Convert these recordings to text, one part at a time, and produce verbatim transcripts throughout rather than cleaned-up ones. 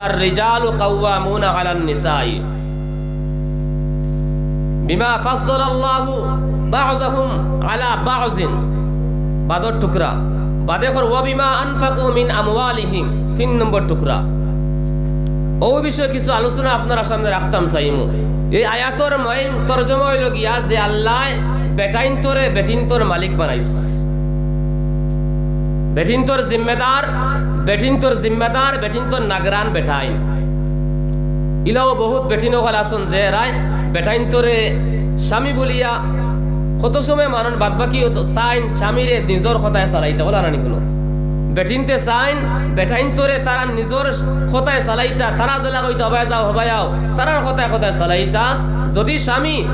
الرجال قوامون على النساء بما فضل الله بعضهم على بعض। বাদর টুকরা, বাদে কর, وبما أنفقوا من أموالهم, তিন নম্বর টুকরা। অউ বিষয়ে কিছু আলোচনা আপনারার সামনে রাখতাম চাইমু। এই আয়াতর main তর্জমা অইলো গিয়া যে আল্লায় বেটাইন্তরে বেটিন্তর মালিক বানাইছে। বেটিন্তর জিম্মেদার, বেটিন্তর জিম্মেদার, বেটিন্তর নাগরান বেটাইন। ইলাও বহুত বেটিন অকল আছইন যে এরায় বেটাইন্তরে স্বামী বুলিয়া কত সময় মানইন, বাদ বাকি অত চাইন স্বামীরে নিজর কথায় চালাইতা, অলা নানি কুনু। বেটিন্তে চাইন বেটাইন্তরে তারা নিজর কথায় চালাইতা, তারা যেলা কইতা, "হবায় যাও, হবায় আও", তারার কথায় কথায় চালাইতা। যদি স্বামী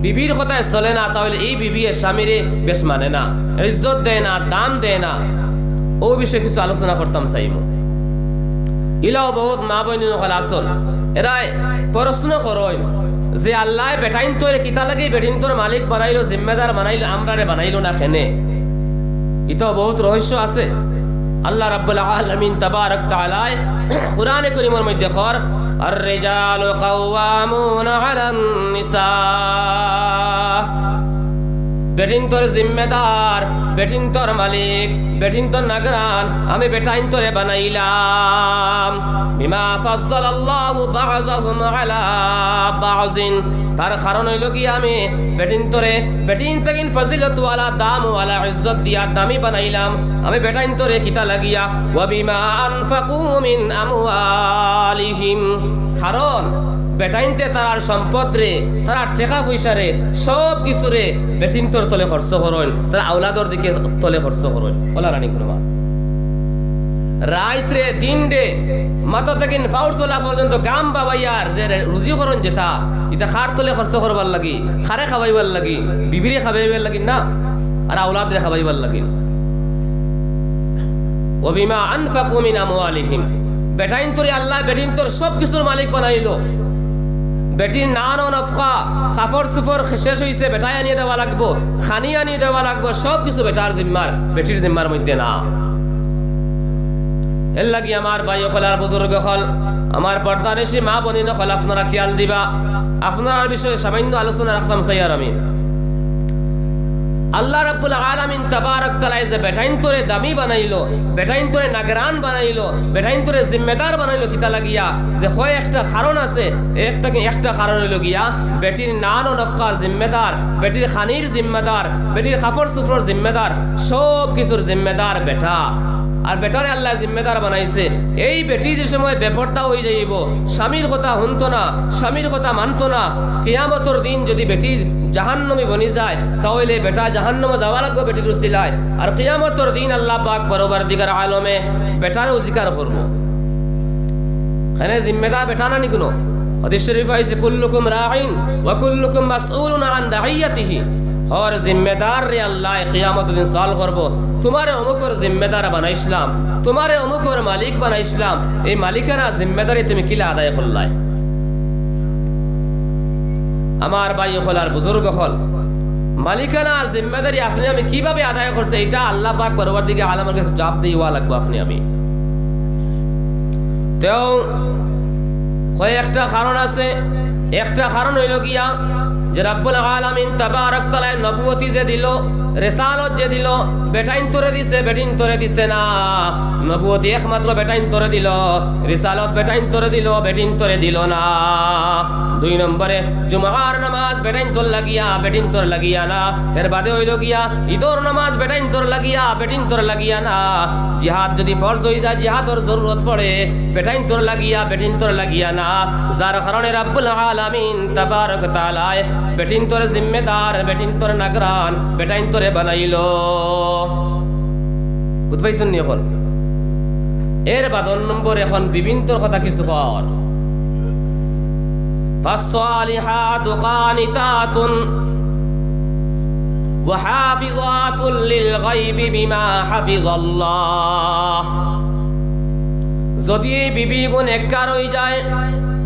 বিবির কথায় চলে না, তাহলে এই বিবিয়ে স্বামীরে বেশ মানে না, ইজ্জত দেয় না, দাম দেয় না। অউ বিষয়ে কিছু আলোচনা করতাম চাইমু। ইলাও বহুত মা বইন অকল আছইন, এরায় প্রশ্ন করইন যে আল্লায় বেটাইন্তরে কিতা লাগি বেটিন্তর মালিক বানাইলো, জিম্মেদার বানাইলো, আমরারে বানাইলো না কেনে? ইতাও বহুত রহস্য আছে। আল্লাহ রাব্বুল আলামিন তাবারাক তাআলায় কোরআনে করিমর মধ্যে কর, الرجال قوامون على النساء। বেটিন্তর জিম্মেদার, বেটিন্তর মালিক, বেটিন্তর নাগরান আমি বেটাইন্তরে বানাইলাম। بما فضل الله بعضهم على بعض। তার কারণ অইলো কি, আমি বেটিন্তরে, বেটিন তাকিন ফজিলতওয়ালা, দামওয়ালা, ইজ্জত দিয়া দামি বানাইলাম। আমি বেটাইন্তরে কিতা লাগিয়া? وبما أنفقوا من أموالهم। কারণ বেটাইন্তে তারার সম্পদরে, তারার টেকা পয়সারে, সব কিছুরে বেটিন্তর তলে খরচ করইন, তারা আওলাদর দিকে তলে খরচ করইন। অলা নানি কুনু মাত? রাইতরে, দিনরে, মাথা তাকিন পাওর তলা পর্যন্ত গাম বাবাইয়ার যে রুজি করইন যেতা, ইতা কার তলে খরচ করবার লাগি, কারে খাবাইবার লাগি, বিবিরে খাবাইবার লাগি না, আর আওলাদরে খাবাইবার লাগি। وبما أنفقوا من أموالهم। বেটাইন্তরে আল্লায় বেটিন্তর সব কিছুর মালিক বানাইলো। বেটির নান ও নফকা, কাপড় চুপড় শেষ অইছে, বেটায় আনিয়া দেওয়া লাগবো, খানি আনিয়া দেওয়া লাগবো, সব কিছু বেটার জিম্মার, বেটির জিম্মার মধ্যে না। এর লাগি আমার ভাই অকল আর বুজুর্গ অকল, আমার পর্দানিশি মা বইন অকল, আপনারা খিয়াল দিবা, আপনারার বিষয়ে সামান্য আলোচনা রাখতাম চাইয়ার আমি। আল্লাহ রাব্বুল আলামিন তাবারাক তাআলায় যে বেটাইন্তরে দামি বানাইলো, বেটাইন্তরে নাগরান বানাইলো, বেটাইন্তরে জিম্মেদার বানাইলো, কিতা লাগিয়া? যে কয় একটা কারণ আছে, একটা কি একটা কারণ অইলো গিয়া, বেটির নান ও নফকার জিম্মেদার, বেটির খানির জিম্মেদার, বেটির কাপড় চুপড়র জিম্মেদার, সব কিছুর জিম্মেদার বেটা। আর বেটারে আল্লায় জিম্মেদার বানাইছে। এই বেটি যে সময় বেপর্দা অইযাইবো, স্বামীর কথা হুনতো না, স্বামীর কথা মানতো না, কিয়ামতর দিন যদি বেটি জাহান্নামী বনি যায়, তাহলে বেটা জাহান্নামো যাওয়া লাগবো বেটির উসিলায়। আর কিয়ামতর দিন আল্লাহ পাক পরওয়ারদিগার আলমে বেটারেও জিকার করবো। কেনে জিম্মেদার বেটা নানি কুনু? হাদিস শরীফো আইছে, كلكم راع وكلكم مسؤول عن رعيته। হর জিম্মেদাররে আল্লায় কিয়ামতর দিন সওয়াল করবো, "তুমারে অমুকর জিম্মেদার বানাইছলাম, তুমারে অমুকর মালিক বানাইছলাম, এই মালিকানা জিম্মেদারি তুমি কিলা আদায় করলায়?" আমার ভাই অকল আর বুজুর্গ অকল, মালিকানা জিম্মেদারি আপনে আমি কিভাবে আদায় করছি, ইটা আল্লাহ পাক পরওয়ারদিগার আলমর কাছে জবাবদিহি অওয়া লাগবো আপনে আমি। তেউ কয় একটা কারণ আছে, একটা কারণ অইলো গিয়া যে রাব্বুল আলামিন তাবারাক তাআলায় নবুয়তি যে দিলো, রিসালত যে দিলো, বেটাইন্তরে দিছে, বেটিন্তরে দিছে না। নবুয়তি একমাত্র বেটাইন্তরে দিলো, রিসালত বেটাইন্তরে দিলো, বেটিন্তরে দিলো না। দুই নম্বরে জুমার নামাজ বেটাইন্তর লাগিয়া, বেটিন্তর লাগিয়া না। এর বাদে অইলো গিয়া ইদর নামাজ বেটাইন্তর লাগিয়া, বেটিন্তর লাগিয়া না। জিহাদ যদি ফরজ অইযায়, জিহাদর জরুরত পড়ে, বেটাইন্তর লাগিয়া, বেটিন্তর লাগিয়া না। যার কারণে রাব্বুল আলামিন তাবারাক তাআলায় বেটিন্তর জিম্মেদার, বেটিন্তর নাগরান, বেটাইন্তরে বানাইলো। বুঝ পাইছইন নি অখন? এর বাদর নম্বর অখন বিবিন্তর কথা কিছু কর। فالصالحات قانتات وحافظات للغيب بما حفظ الله। যদি এই বিবিগুন নেককার অইযায়,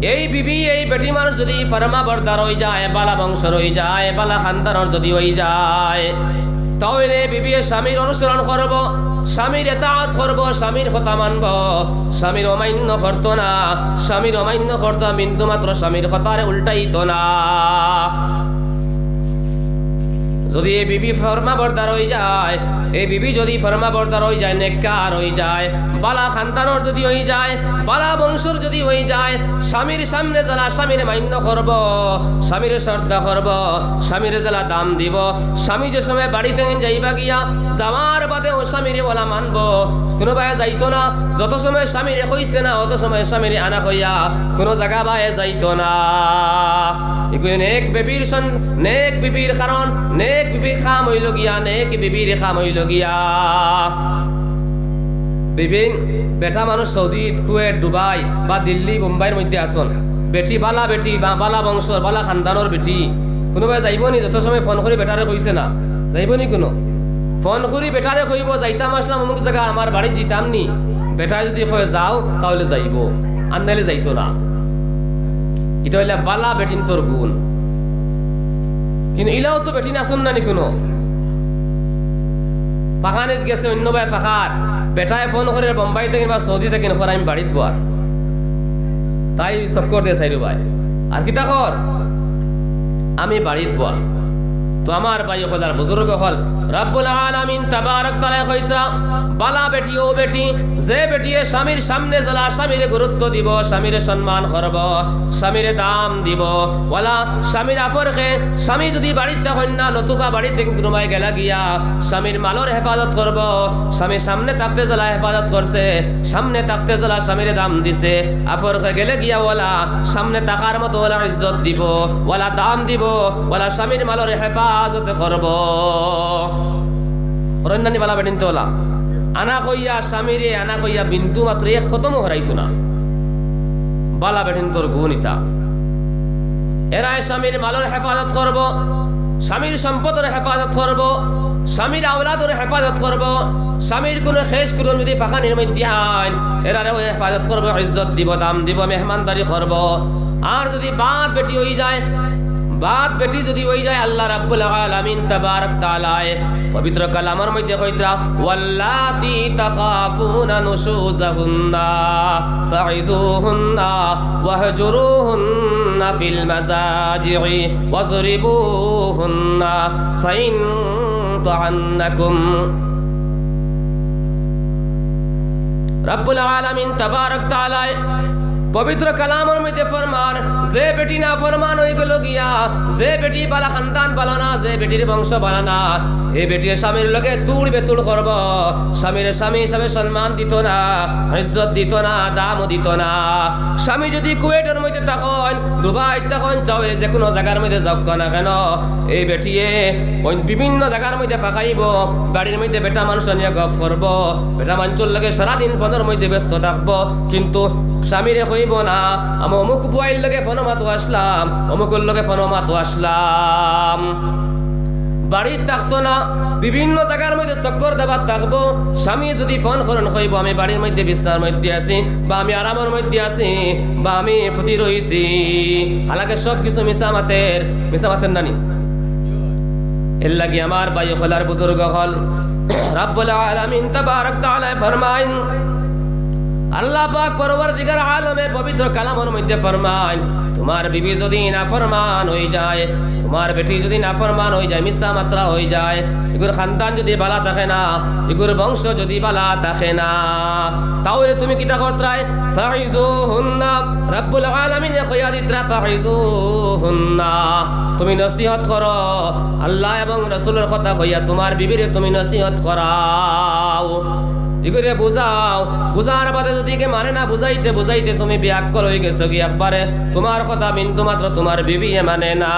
এই বিবি, এই বেটি মানুষ যদি ফরমাবরদার অইযায়, ভালা বংশর অইযায়, ভালা খানদানর যদি অইযায়, তাইলে বিবিয়ে স্বামীর অনুসরণ করব, স্বামীর এতাআত করব, স্বামীর কথা মানব, স্বামীর অমান্য করতো না, স্বামীর অমান্য করতো না, বিন্দু মাত্র স্বামীর কথারে উল্টাইতো না। যদি এই বিবি ফরমাবরদার অই যায়, এই বিবি যদি ফরমাবরদার অই যায়, নেককার অই যায়, বালা খানদানর যদি অই যায়, বালা বংশর যদি অই যায়, স্বামীর সামনে যেলা স্বামীরে মান্য করব, স্বামীরে শ্রদ্ধা করব, স্বামীরে যেলা দাম দিব, স্বামী যে সময় বাড়ি থাকি যাইবা গিয়া, যাওয়ার বাদেও স্বামীরে অলা মানব। কুনু বায় যাইতো না, যত সময় স্বামীরে কইছে না, অত সময় স্বামীরে আনা কইয়া কুনু জাগা বায় যাইতো না। ইগুন নেক বিবির সন-, নেক বিবির কারণ, নেক বিবির কাম অইলো গিয়া, নেক বিবির কাম অইলো গিয়া। বিবিন, বেটা মানুষ সৌদিত, কুয়েত, দুবাই বা দিল্লি, বোম্বাইর মধ্যে আছইন। বেটি বালা বেটি বা বালা বংশর, বালা খানদানর বেটি। কুনু বায় যাইবো নি, যত সময় ফোন করি বেটারে কইছে না? যাইবো নি কুনু? ফোন করি বেটারে কইবো, "যাইতাম আছলাম অমুক জাগা, আমার বাড়িত যিতাম নি।" বেটায় যদি কয়, "যাও," তাইলে যাইবো, আর নাইলে যাইতো না। ইটা অইলা বালা বেটিন্তর গুণ। কিন্তু ইলাও তো বেটিন আছইন না নি কুনু। ফাখানিত গেছে অইন্য বায় ফাখার, বেটায় ফোন করের বোম্বাই থাকি বা সৌদি থাকি, কর, "আমি বাড়িত বওয়াত।" তাই চক্কর দে চাইরো বায়, "আর কিতা কর?" "আমি বাড়িত বওয়াত।" তো আমার ভাই অকল আর বুজুর্গ অকল, রব্বুল আলামিন তাবারক তাআলায় কইতরা, বালা বেটি অউ বেটি, যে বেটিয়ে স্বামীর সামনে যেলা স্বামীরে গুরুত্ব দিব, স্বামীরে সম্মান করব, স্বামীরে দাম দিব, অলা স্বামীর আফরকে, স্বামী যদি বাড়িত থাকইন না, নতুবা বাড়ি থাকি কুনু বায় গেলা গিয়া, স্বামীর মালর হেফাজত করব, স্বামীর সামনে থাকতে যেলা হেফাজত করছে, সামনে থাকতে যেলা স্বামীরে দাম দিছে, আফরকে গেলে গিয়া অলা সামনে থাকার মতো অলা ইজ্জত দিব, অলা দাম দিব, অলা স্বামীর মালর হেফাজত করব। করইন না নি বালা বেটিন্তে অলা? আনা কইয়া স্বামীরে, আনা কইয়া বিন্দু মাত্র এক কদমও হরাইতো না। বালা বেটিন্তর গুণ ইতা। এরায় স্বামীর মালর হেফাজত করব, স্বামীর সম্পদর হেফাজত করব, স্বামীর আওলাদর হেফাজত করব, স্বামীর কুনু খেশ কুটুম যদি ফাখানির মধ্যে আইন, এরারেও হেফাজত করব, ইজ্জত দিব, দাম দিব, মেহমানদারি করব। আর যদি বাদ বেটি অই যায়, বাদ বেটি যদি অই যায়, আল্লাহ রাব্বুল আলামিন তাবারক তাআলায় পবিত্র কালামর মধ্যে কইতরা, "ওয়াল্লাতি তাখাফুনা নুশুজাহুন্না ফাইযুহুন্না ওয়াহজুরুহুন্না ফিল মাজাজিই ওয়াজরিবুহুন্না ফাইন তাআন্নাকুম।" রাব্বুল আলামিন তাবারক তাআলায় পবিত্র কালামর মধ্যে ফরমান, যে বেটি নাফরমান অই গেল গিয়া, যে বেটি বালা খানদান বালা না, যে বেটির বংশ বালা না, হে বেটিয়ে স্বামীর লগে তুড় বেতুড় করব, স্বামীরে স্বামী হিসাবে সম্মান দিত না, ইজ্জত দিত না, দামও দিত না। স্বামী যদি কুয়েটর মধ্যে থাকইন, দুবাই থাকইন, চাউরে যে কুনু জাগার মধ্যে যাউক্কা না কেন, এই বেটিয়ে ওই বিভিন্ন জাগার মধ্যে ফাকাইব, বাড়ির মধ্যে বেটা মানুষ নিয়া গফ করব, বেটা মানষর লগে সারাদিন ফোনর মধ্যে ব্যস্ত থাকব, কিন্তু স্বামীরে কইব না, "আমি অমুক বুয়াইর লগে ফোনো মাতো আছলাম, অমুকর লগে ফোনো মাতো আছলাম।" বাড়িত থাকতো না, বিভিন্ন জাগার মধ্যে চক্কর দেবার থাকব। স্বামী যদি ফোন করইন, কইব, "আমি বাড়ির মধ্যে বিছনার মধ্যে আছি, বা আমি আরামর মধ্যে আছি, বা আমি ফুতি রইছি।" হালাকে সব কিছু মিছা মাতের, মিছা মাতের না নি? এর লাগি আমার ভাই অকল আর বুজুর্গ অকল, রাব্বুল আলামিন তাবারক তাআলায় ফরমাইন, আল্লাহ পাক পরওয়ারদিগার আলমে পবিত্র কালামর মধ্যে ফরমাইন, তুমার বিবি যদি নাফরমান অই যায়, তুমার বেটি যদি নাফরমান অই যায়, মিছা মাতরা অই যায়, ইগুর খানদান যদি বালা থাকে না, ইগুর বংশ যদি বালা থাকে না, তাইলে তুমি কিতা করতরায়? ফাইজুহুন্না, রাব্বুল আলামিনে কইয়া দিতরা, ফাইজুহুন্না, তুমি নসিহত করো, আল্লাহ এবং রাসূলর কথা কইয়া তুমার বিবিরে তুমি নসিহত করাও, ইগুরে বুঝাও। বুঝার বাদে যদি কে মানে না, বুঝাইতে বুঝাইতে তুমি বেআক্কল অই গেছো গি একবারে, তুমার কথা বিন্দু মাত্র তুমার বিবিয়ে মানে না।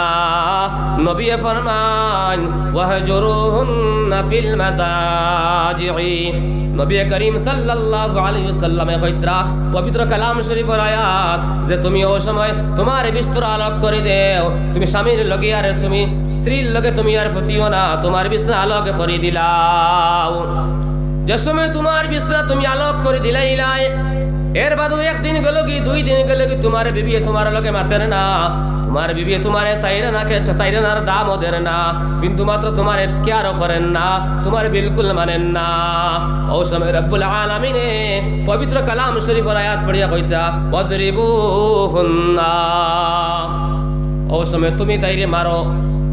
নবিয়ে ফরমাইন, "ওয়াহজুরুহুন্না ফিল মাজাজিই।" নবী করিম সাল্লাল্লাহু আলাইহি ওয়াসাল্লামে কইতরা, পবিত্র কালাম শরীফর আয়াত, যে তুমি অউ সময় তুমার বিস্তরা আলগ করি দেও, তুমি স্বামীর লগে আর তুমি স্ত্রীর লগে তুমি আর ফুতিও না, তুমার বিছনা আলগ করি দিলাও। যে সময় তুমার বিছনা তুমি আলগ করি দিলাইলায়, এর বাদেও একদিন গেলোগি, দুই দিন গেলোগি, তুমার বিবিয়ে তুমার লগে মাতের না, তুমার বিবিয়ে তুমারে চাইর আনা কে-, চাইর আনার দামও দের না, বিন্দু মাত্র তুমারে কেয়ারও করের না, তুমারে বিলকুল মানের না। অউ সময় রব্বুল আলামিনে পবিত্র কালাম শরীফর আয়াত পড়িয়া কইতরা, "ওয়াজরিবুহুন্না।" অউ সময় তুমি তাইরে মারো,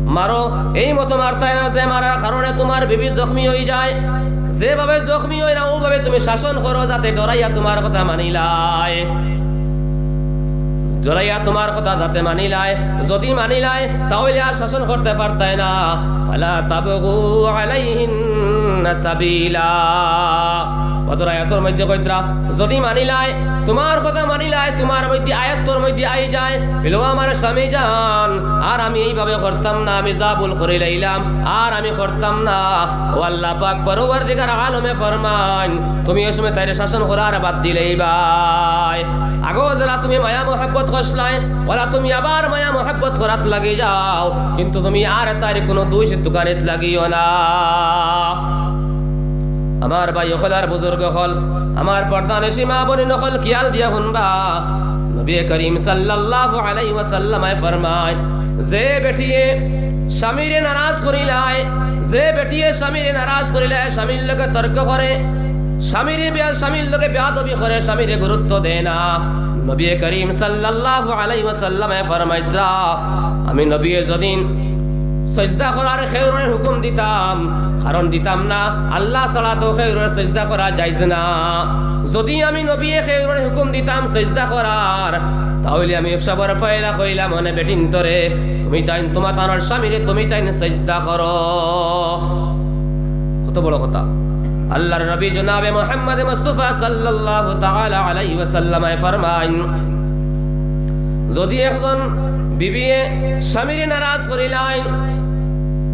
মারো। এই মতো মারতায় না যে মারার কারণে তুমার বিবি জখমি অইযায়। যেভাবে জখমি অয় না, অউভাবে তুমি শাসন করো, যাতে ডরাইয়া তুমার কথা মানিলায়, ডরাইয়া তুমার কথা যাতে মানিলায়। যুদি মানিলায়, তা অইলে আর শাসন করতে পারতায় না। ফালা তাবগু আলাইহিন্না সাবিলা। বদর আয়াতর মধ্যে কইতরা, যুদি মানিলায়, তুমার কথা মানিলায়, তুমার মধ্যে আয়াতর মধ্যে আইযায়, বলে, "ও আমার স্বামী জান, আর আমি এইভাবে করতাম না, আমি যা ভুল করিলাইলাম, আর আমি করতাম না।" ও আল্লাহ পাক পরওয়ারদিগার আলমে ফরমাইন, তুমি অউ সময় তাইরে শাসন করার বাদ দিলাইবায়। আগো যেলা তুমি মায়া মহব্বত করছলায়, অলা তুমি আবার মায়া মহব্বত করাত লাগি যাও, কিন্তু তুমি আর তাইর কুনু দুষ তুকানিত লাগিও না। আমার ভাই অকল আর বুজুর্গ অকল, আমার পর্দানশীন মা বইন অকল, খিয়াল দিয়া হুনবা। নবী করিম সাল্লাল্লাহু আলাইহি ওয়াসাল্লামে ফরমাইন, যে বেটিয়ে স্বামীরে নারাজ করিলায়, যে বেটিয়ে স্বামীরে নারাজ করিলায়, স্বামীর লগে তর্ক করে, স্বামীরে বেয়া-, স্বামীর লগে বেয়াদবি করে, স্বামীরে গুরুত্ব দেয় না, নবী করিম সাল্লাল্লাহু আলাইহি ওয়াসাল্লামে ফরমাইতরা, আমি নবীয়ে যুদি সইজদা করার কেউররে হুকুম দিতাম, কারণ দিতাম না, আল্লাহ ছাড়া তো কেউররে সইজদা করা জায়েজ না। যুদি আমি নবীয়ে কেউররে হুকুম দিতাম সইজদা করার, তা অইলে আমি সবর পয়লা কইলাম অনে বেটিন্তরে, তুমি তাইন তুমা তানর স্বামীরে তুমি তাইন সইজদা করো। কত বড় কথা। আল্লাহর নবী জনাবে মুহাম্মদ মুস্তাফা সাল্লাল্লাহু তাআলা আলাইহি ওয়াসাল্লামে ফরমাইন, যুদি একজন বিবিয়ে স্বামীরে নারাজ করিলাইন,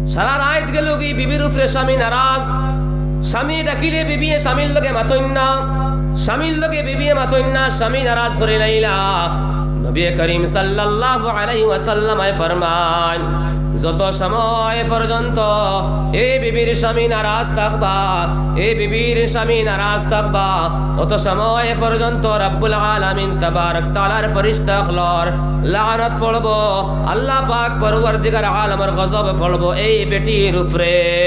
সারা রাইত গেলোগি বিবির উপরে স্বামী নারাজ, স্বামী ডাকিলে বিবিয়ে স্বামীর লগে মাতইন না, স্বামীর লগে বিবিয়ে মাতইন না, স্বামী নারাজ করিলাইলা, নবী করিম সাল্লাল্লাহু আলাইহি ওয়াসাল্লামে ফরমাইন, যত সময় পর্যন্ত এই বিবির স্বামী নারাজ থাকবা, এই বিবির স্বামী নারাজ থাকবা, অত সময় পর্যন্ত রাব্বুল আলামিন তাবারক তাআলার ফিরিস্তা অকলর লানত পড়বো, আল্লাহ পাক পরওয়ারদিগার আলমর গজব পড়বো এই বেটির উপরে।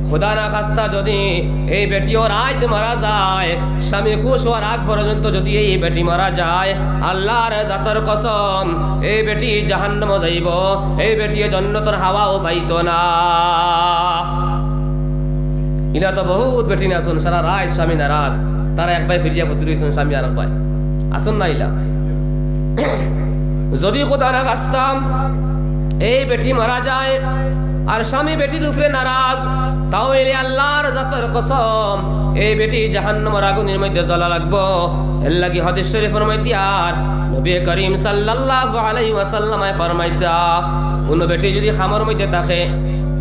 খুদা না খাস্তা যুদি এই বেটিও রাইত মারা যায়, স্বামী খুশ অওয়ার আগ পর্যন্ত যুদি এই বেটি মারা যায়, আল্লাহর জাতর কসম, এই বেটি জাহান্নামো যাইবো, এই বেটিয়ে জন্নতর হাওয়াও পাইতো না। ইলা তো বহুত বেটিন আছইন, সারা রাইত স্বামী নারাজ, তারা একবায় ফিরিয়া পড়ি রইছইন, স্বামী আরকবায় আছইন না ইলা। যুদি খুদা না খাস্তা এই বেটি মারা যায় আর স্বামী বেটির উপরে নারাজ, তা অইলে আল্লাহর জাতর কসম, এই বেটি জাহান্নামর আগুনর মধ্যে জ্বলা লাগবো। এরলাগি হাদিস শরীফর মধ্যে আর নবী করিম সাল্লাল্লাহু আলাইহি ওয়াসাল্লামে ফরমাইতরা, কুনু বেটি যুদি কামর মধ্যে থাকে,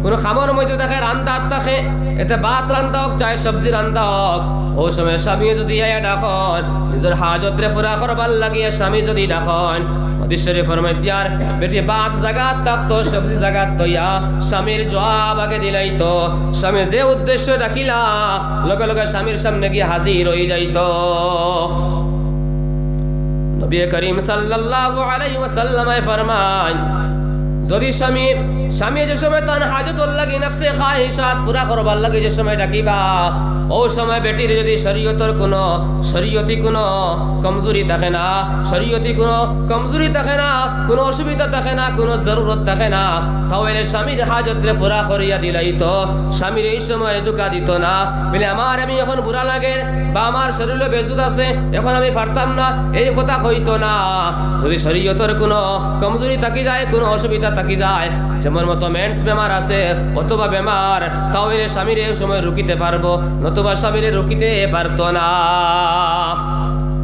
কুনু কামর মধ্যে থাকে, রান্দাত থাকে, এতে ভাত রান্দা অউক, চায় সবজি রান্দা অউক, অউ সময় স্বামীয়ে যুদি আইয়া ডাকইন, নিজর হাজতরে পুরা করবার লাগি স্বামী যুদি ডাকইন, হাদিস শরীফর মধ্যে আর বেটি ভাত জাগাত থাকতো, সবজি জাগাত থইয়া স্বামীর জুয়াব আগে দিলাইতো। স্বামী যে উদ্দেশ্যে ডাকিলা, লগে লগে স্বামীর সামনে গিয়া হাজির অইযাইতো। নবী করিম সাল্লাল্লাহু আলাইহি ওয়াসাল্লামে ফরমাইন, যুদি স্বামী, স্বামী যে সময় তান হাজতর লাগি, নফসে খাহিশাত পুরা করবার লাগি যে সময় ডাকিবা, অউ সময় বেটির যুদি শরীয়তর কুনু, শরীয়তি কুনু কমজুরি থাকে না, শরীয়তি কুনু কমজুরি থাকে না, কুনু অসুবিধা থাকে না, কুনু জরুরত থাকে না, তা অইলে স্বামীর হাজতরে পুরা করিয়া দিলাইতো। স্বামীরে এই সময় ধুকা দিতো না, বলে, "আমার আমি অখন বুড়া লাগের বা আমার শরীলো বেসুদ আছে, অখন আমি পারতাম না", এই কথা কইতো না। যুদি শরীয়তর কুনু কমজুরি থাকি যায়, কুনু অসুবিধা থাকি যায়, যেমন মতো মেন্স বেমার আছে অথবা বেমার, তা অইলে স্বামীরে এই সময় রুকিতে পারবো, নতুবা স্বামীরে রুকিতে পারতো না।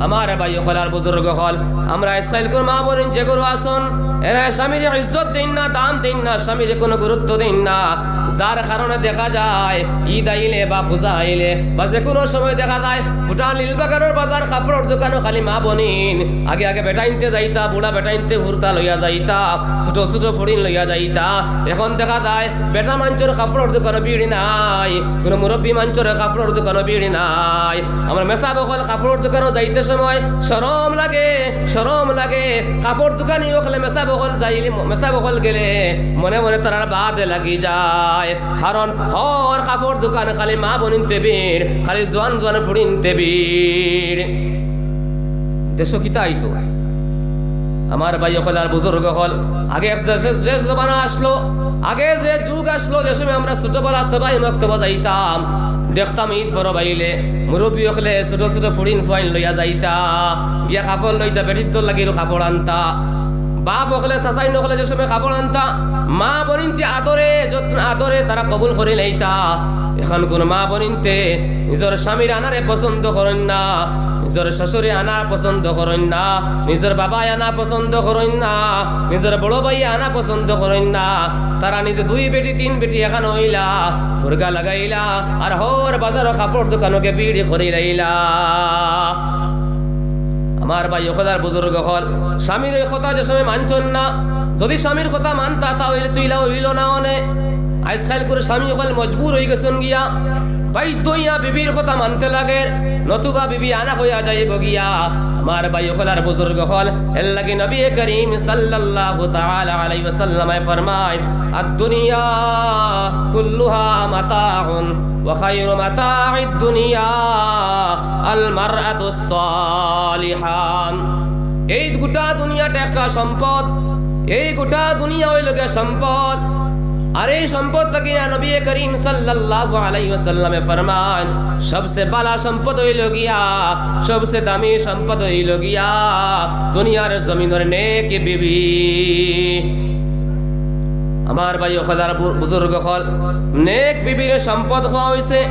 আমার ভাই অকল আর বুজুর্গ অকল, আমরা ইসরাইল কুর মা বইন যে ঘরো আছইন, এরা স্বামীরে ইজ্জত দেইন না, দাম দেইন না, স্বামীরে কুনু গুরুত্ব দেইন না। যার কারণে দেখা যায়, ঈদ আইলে বা পূজা আইলে বা যেকুনু সময় দেখা যায়, ফুটা নীলবাগানর বাজার কাপড়র দোকানো খালি মা বইন। আগে আগে বেটাইন্তে যাইতা, বুড়া বেটাইন্তে হুরুতা লইয়া যাইতা, ছুটো ছুটো ফুড়িন লইয়া যাইতা। এখন দেখা যায়, বেটা মানষর কাপড়র দোকানো ভিড় নাই, কুনু মুরব্বি মানষর কাপড়র দোকানো ভিড় নাই। আমরা মেসাব অকল কাপড়র দোকানো যাইতে সময় শরম লাগে, শরম লাগে। কাপড় দোকানি অকলে মেসাব অকল যাইলে, মেসাব অকল গেলে মনে মনে তারার বাদে লাগি যায়। কারণ হর কাপড়র দোকান খালি মা বইনতে ভিড়, খালি জোয়ান জোয়ান ফুড়িন্তে ভিড়। দেশো কিতা আইতো? আমার ভাই অকল আর বুজুর্গ অকল, আগে এক যে, যে জমানা আছলো, আগে যে যুগ আছলো, যে সময় আমরা ছোটবেলা সবাই মক্তবো যাইতাম, দেখতাম ঈদ পরব আইলে মুরব্বি অকলে ছুটো ছুটো ফুড়িন ফুয়াইন লইয়া যাইতা, গিয়া কাপড় লইতা, বেটিন্তর লাগি কাপড় আনতা। বাপ অকলে, চাচাইন অকলে যে সময় কাপড় আনতা, মা বইনতে আদরে, যত্ন আদরে তারা কবুল করি লইতা। এখন কুনু মা বইনতে নিজর স্বামীর আনারে পছন্দ করইন না, নিজর শ্বশুরে আনা পছন্দ করইন না, নিজর বাবায় আনা পছন্দ করইন না, নিজর বড় ভাইয়ে আনা পছন্দ করইন না। তারা নিজে দুই বেটি, তিন বেটি একখান অইলা, বুরকা লাগাইলা, আর হর বাজারো কাপড়র দোকানো গিয়া ভিড় করি লইলা। আমার ভাই অকল আর বুজুর্গ অকল, স্বামীর অউ কথা যে সময় মানছইন না, যুদি স্বামীর কথা মানতা, তা অইলে তো ইলা অইলো না অনে। আইজকাইল কুনু স্বামী অকল মজবুর অইগেছইন গিয়া, বাধ্য অইয়া বিবির কথা মানতে লাগের, নতুবা বিবি আনা অইয়া যাইবো গিয়া। আমার ভাই অকল আর বুজুর্গ অকল, এরলাগি নবী করিম সাল্লাল্লাহু তাআলা আলাইহি ওয়াসাল্লামে ফরমাইন, "আদ-দুনিয়া কুল্লুহা মাতাউন ওয়া খায়রু মাতাইদ দুনিয়া আল মারআতুস সালিহা।" এই গোটা দুনিয়াটা একটা সম্পদ, এই গোটা দুনিয়া অইলো গিয়া সম্পদ। আর এই সম্পদ থাকিয়া নবী করিম সাল্লাল্লাহু আলাইহি ওয়াসাল্লামে ফরমাইন, সবচে বালা সম্পদ অইলো গিয়া, সবচে দামি সম্পদ অইলো গিয়া দুনিয়ার জমিনর নেক বিবি। আমার ভাই অকল আর বু-, বুজুর্গ অকল, নেক বিবিরে সম্পদ কওয়া অইছে।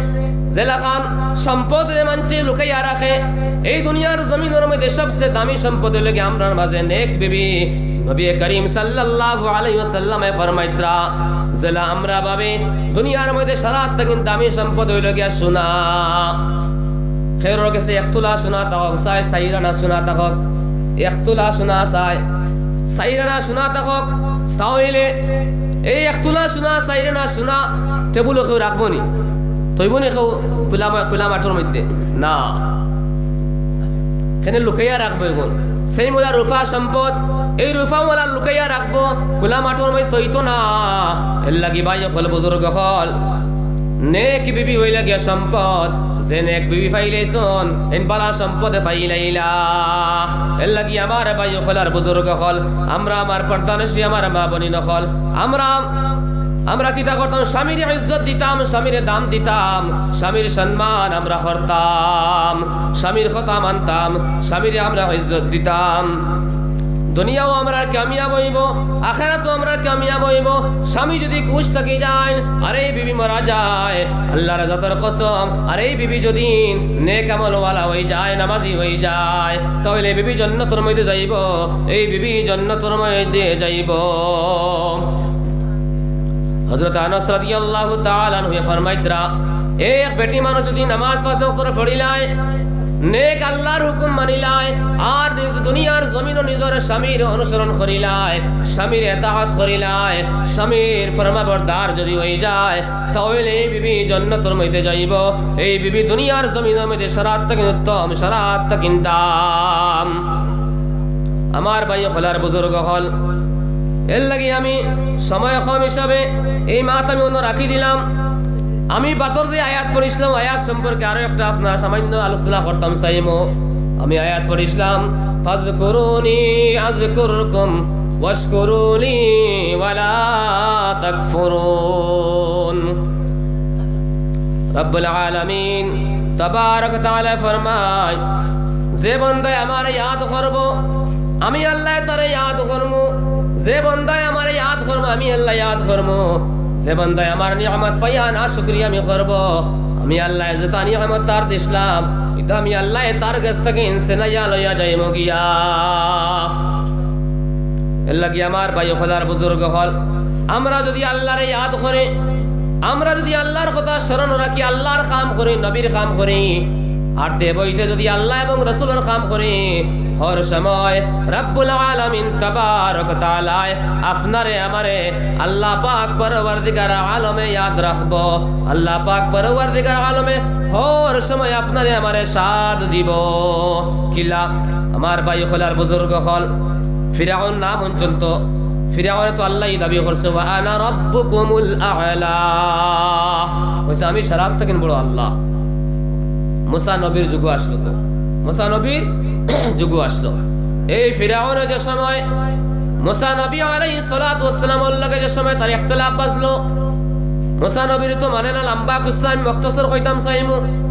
যেলাখান সম্পদরে মানষে লুকাইয়া রাখে, এই দুনিয়ার জমিনর মধ্যে সবচে দামি সম্পদ অইলো গিয়া আমরার মাঝে নেক বিবি। নবী করিম সাল্লাল্লাহু আলাইহি ওয়াসাল্লামে ফরমাইতরা, যেলা আমরা ভাবি দুনিয়ার মধ্যে সারা থাকিন দামি সম্পদ অইলো গিয়া সোনা। কেউর গেছে এক তুলা সোনা থাকউক, চাই চাইর আনা সোনা থাকউক, এক তুলা সোনা চাই চাইর আনা সোনা থাকউক, তা অইলে এই এক তুলা সোনা, চাইর আনা সোনা টেবুলো কেউ রাখবো নি? থইবো নি কেউ খোলা মা-, খোলা মাঠর মধ্যে? না, কেনে লুকাইয়া রাখবো এগুন। সেই মজা রূপা সম্পদ, এই রূপা মজা লুকাইয়া রাখবো, খোলা মাঠর মধ্যে থইতো না। এরলাগি ভাই অকল, বুজুর্গ অকল, নেক বিবি অইলা গিয়া সম্পদ। যে নেক বিবি পাইলাইছইন, এইন বালা সম্পদে পাইলাইলা। এরলাগি আমার ভাই অকল আর বুজুর্গ অকল, আমরা আমার পর্দানশী আমার মা বইন অকল, আমরা, আমরা কিতা করতাম? স্বামীরে ইজ্জত দিতাম, স্বামীরে দাম দিতাম, স্বামীর সম্মান আমরা করতাম, স্বামীর কথা মানতাম, স্বামীরে আমরা ইজ্জত দিতাম। দুনিয়াও আমরার কামিয়াব অইবো, আখেরাতও আমরার কামিয়াব অইবো। স্বামী যুদি খুশ থাকি যাইন, আর এই বিবি মারা যায়, আল্লার জাতর কসম, আর এই বিবি যুদি নেক আমলওয়ালা অইযায়, নামাজি অইযায়, তা অইলে এই বিবি জন্নতর মধ্যে যাইবো, এই বিবি জন্নতর মধ্যে যাইবো। হযরত আনাস রাদিয়াল্লাহু তাআলা আনহুয়ে ফরমাইতরা, এক বেটি মানুষ যুদি নামাজ পাঁচ ওয়াক্তর পড়িলায়, নেক আল্লার হুকুম মানিলায়, আর নিজ দুনিয়ার জমিনো নিজর স্বামীর অনুসরণ করিলায়, স্বামীর এতাআত করিলায়, স্বামীর ফরমাবরদার যুদি অইযায়, তা অইলে এই বিবি জন্নতর মধ্যে যাইবো। এই বিবি দুনিয়ার জমিনর মধ্যে সারাত থাকি উত্তম, সারাত থাকি দাম। আমার ভাই অকল আর বুজুর্গ অকল, এরলাগি আমি সময় কম হিসাবে এই মাত আমি অনো রাখি দিলাম। আমি বাদর যে আয়াত পড়ছিলাম, আয়াত সম্পর্কে আরো একটা আপনার সামান্য আলোচনা করতাম চাইমু। আমি আয়াত পড়ছিলাম, "ফাজকুরুনি আযকুরকুম ওয়াশকুরুলি ওয়ালা তাকফুরুন।" রব্বুল আলামিন তাবারাক ওয়া তাআলা ফরমায়, যে বন্দায় আমারে ইয়াদ করবো, আমি আল্লায় তারে ইয়াদ করমু। যে বন্দায় আমারে ইয়াদ করবো, আমি আল্লায় ইয়াদ করমু। যে বন্দায় আমার নিয়ামত পাইয়া নাশুকরি আমি করবো, আমি আল্লায় যেতা নিয়ামত তার দিছলাম, ইতা আমি আল্লায় তার গেছ থাকি ছিনাইয়া লইয়া যাইমু গিয়া। এর লাগি আমার ভাই অকল আর বুজুর্গ অকল, আমরা যুদি আল্লারে ইয়াদ করি, আমরা যুদি আল্লার কথা স্মরণ রাখি, আল্লার কাম করি, নবীর কাম করি, আর তে বইতে যুদি আল্লা এবং রসুলর কাম করি, হর সময় রব্বুল আলামিন তাবারক তাআলায় আপনারে আমারে আল্লা পাক পরওয়ারদিগার আলমে ইয়াদ রাখবো। আল্লা পাক পরওয়ারদিগার আলমে হর সময় আপনারে আমারে সাথ দিবো। কিলা? আমার ভাই অকল আর বুজুর্গ অকল, ফিরাউন নাম হুনছইন তো, ফিরাউনে তো আল্লায় দাবি করছে, "ওয়া আনা রাব্বুকুমুল আ'লা।" কইছে, "আমি সারার থাকি বড় আল্লা।" মুসা নবীর যুগো আসলো তো, মুসা নবীর যুগো আসলো। এই ফিরাউনে যে সময় মুসা নবী আলাইহিস সালাতু ওয়াস সালামর লগে যে সময় তার ইখতিলাফ বাজলো, মুসা নবীর তো মানে না, লম্বা কিসসা, আমি মুখতাসর কইতাম চাইমু।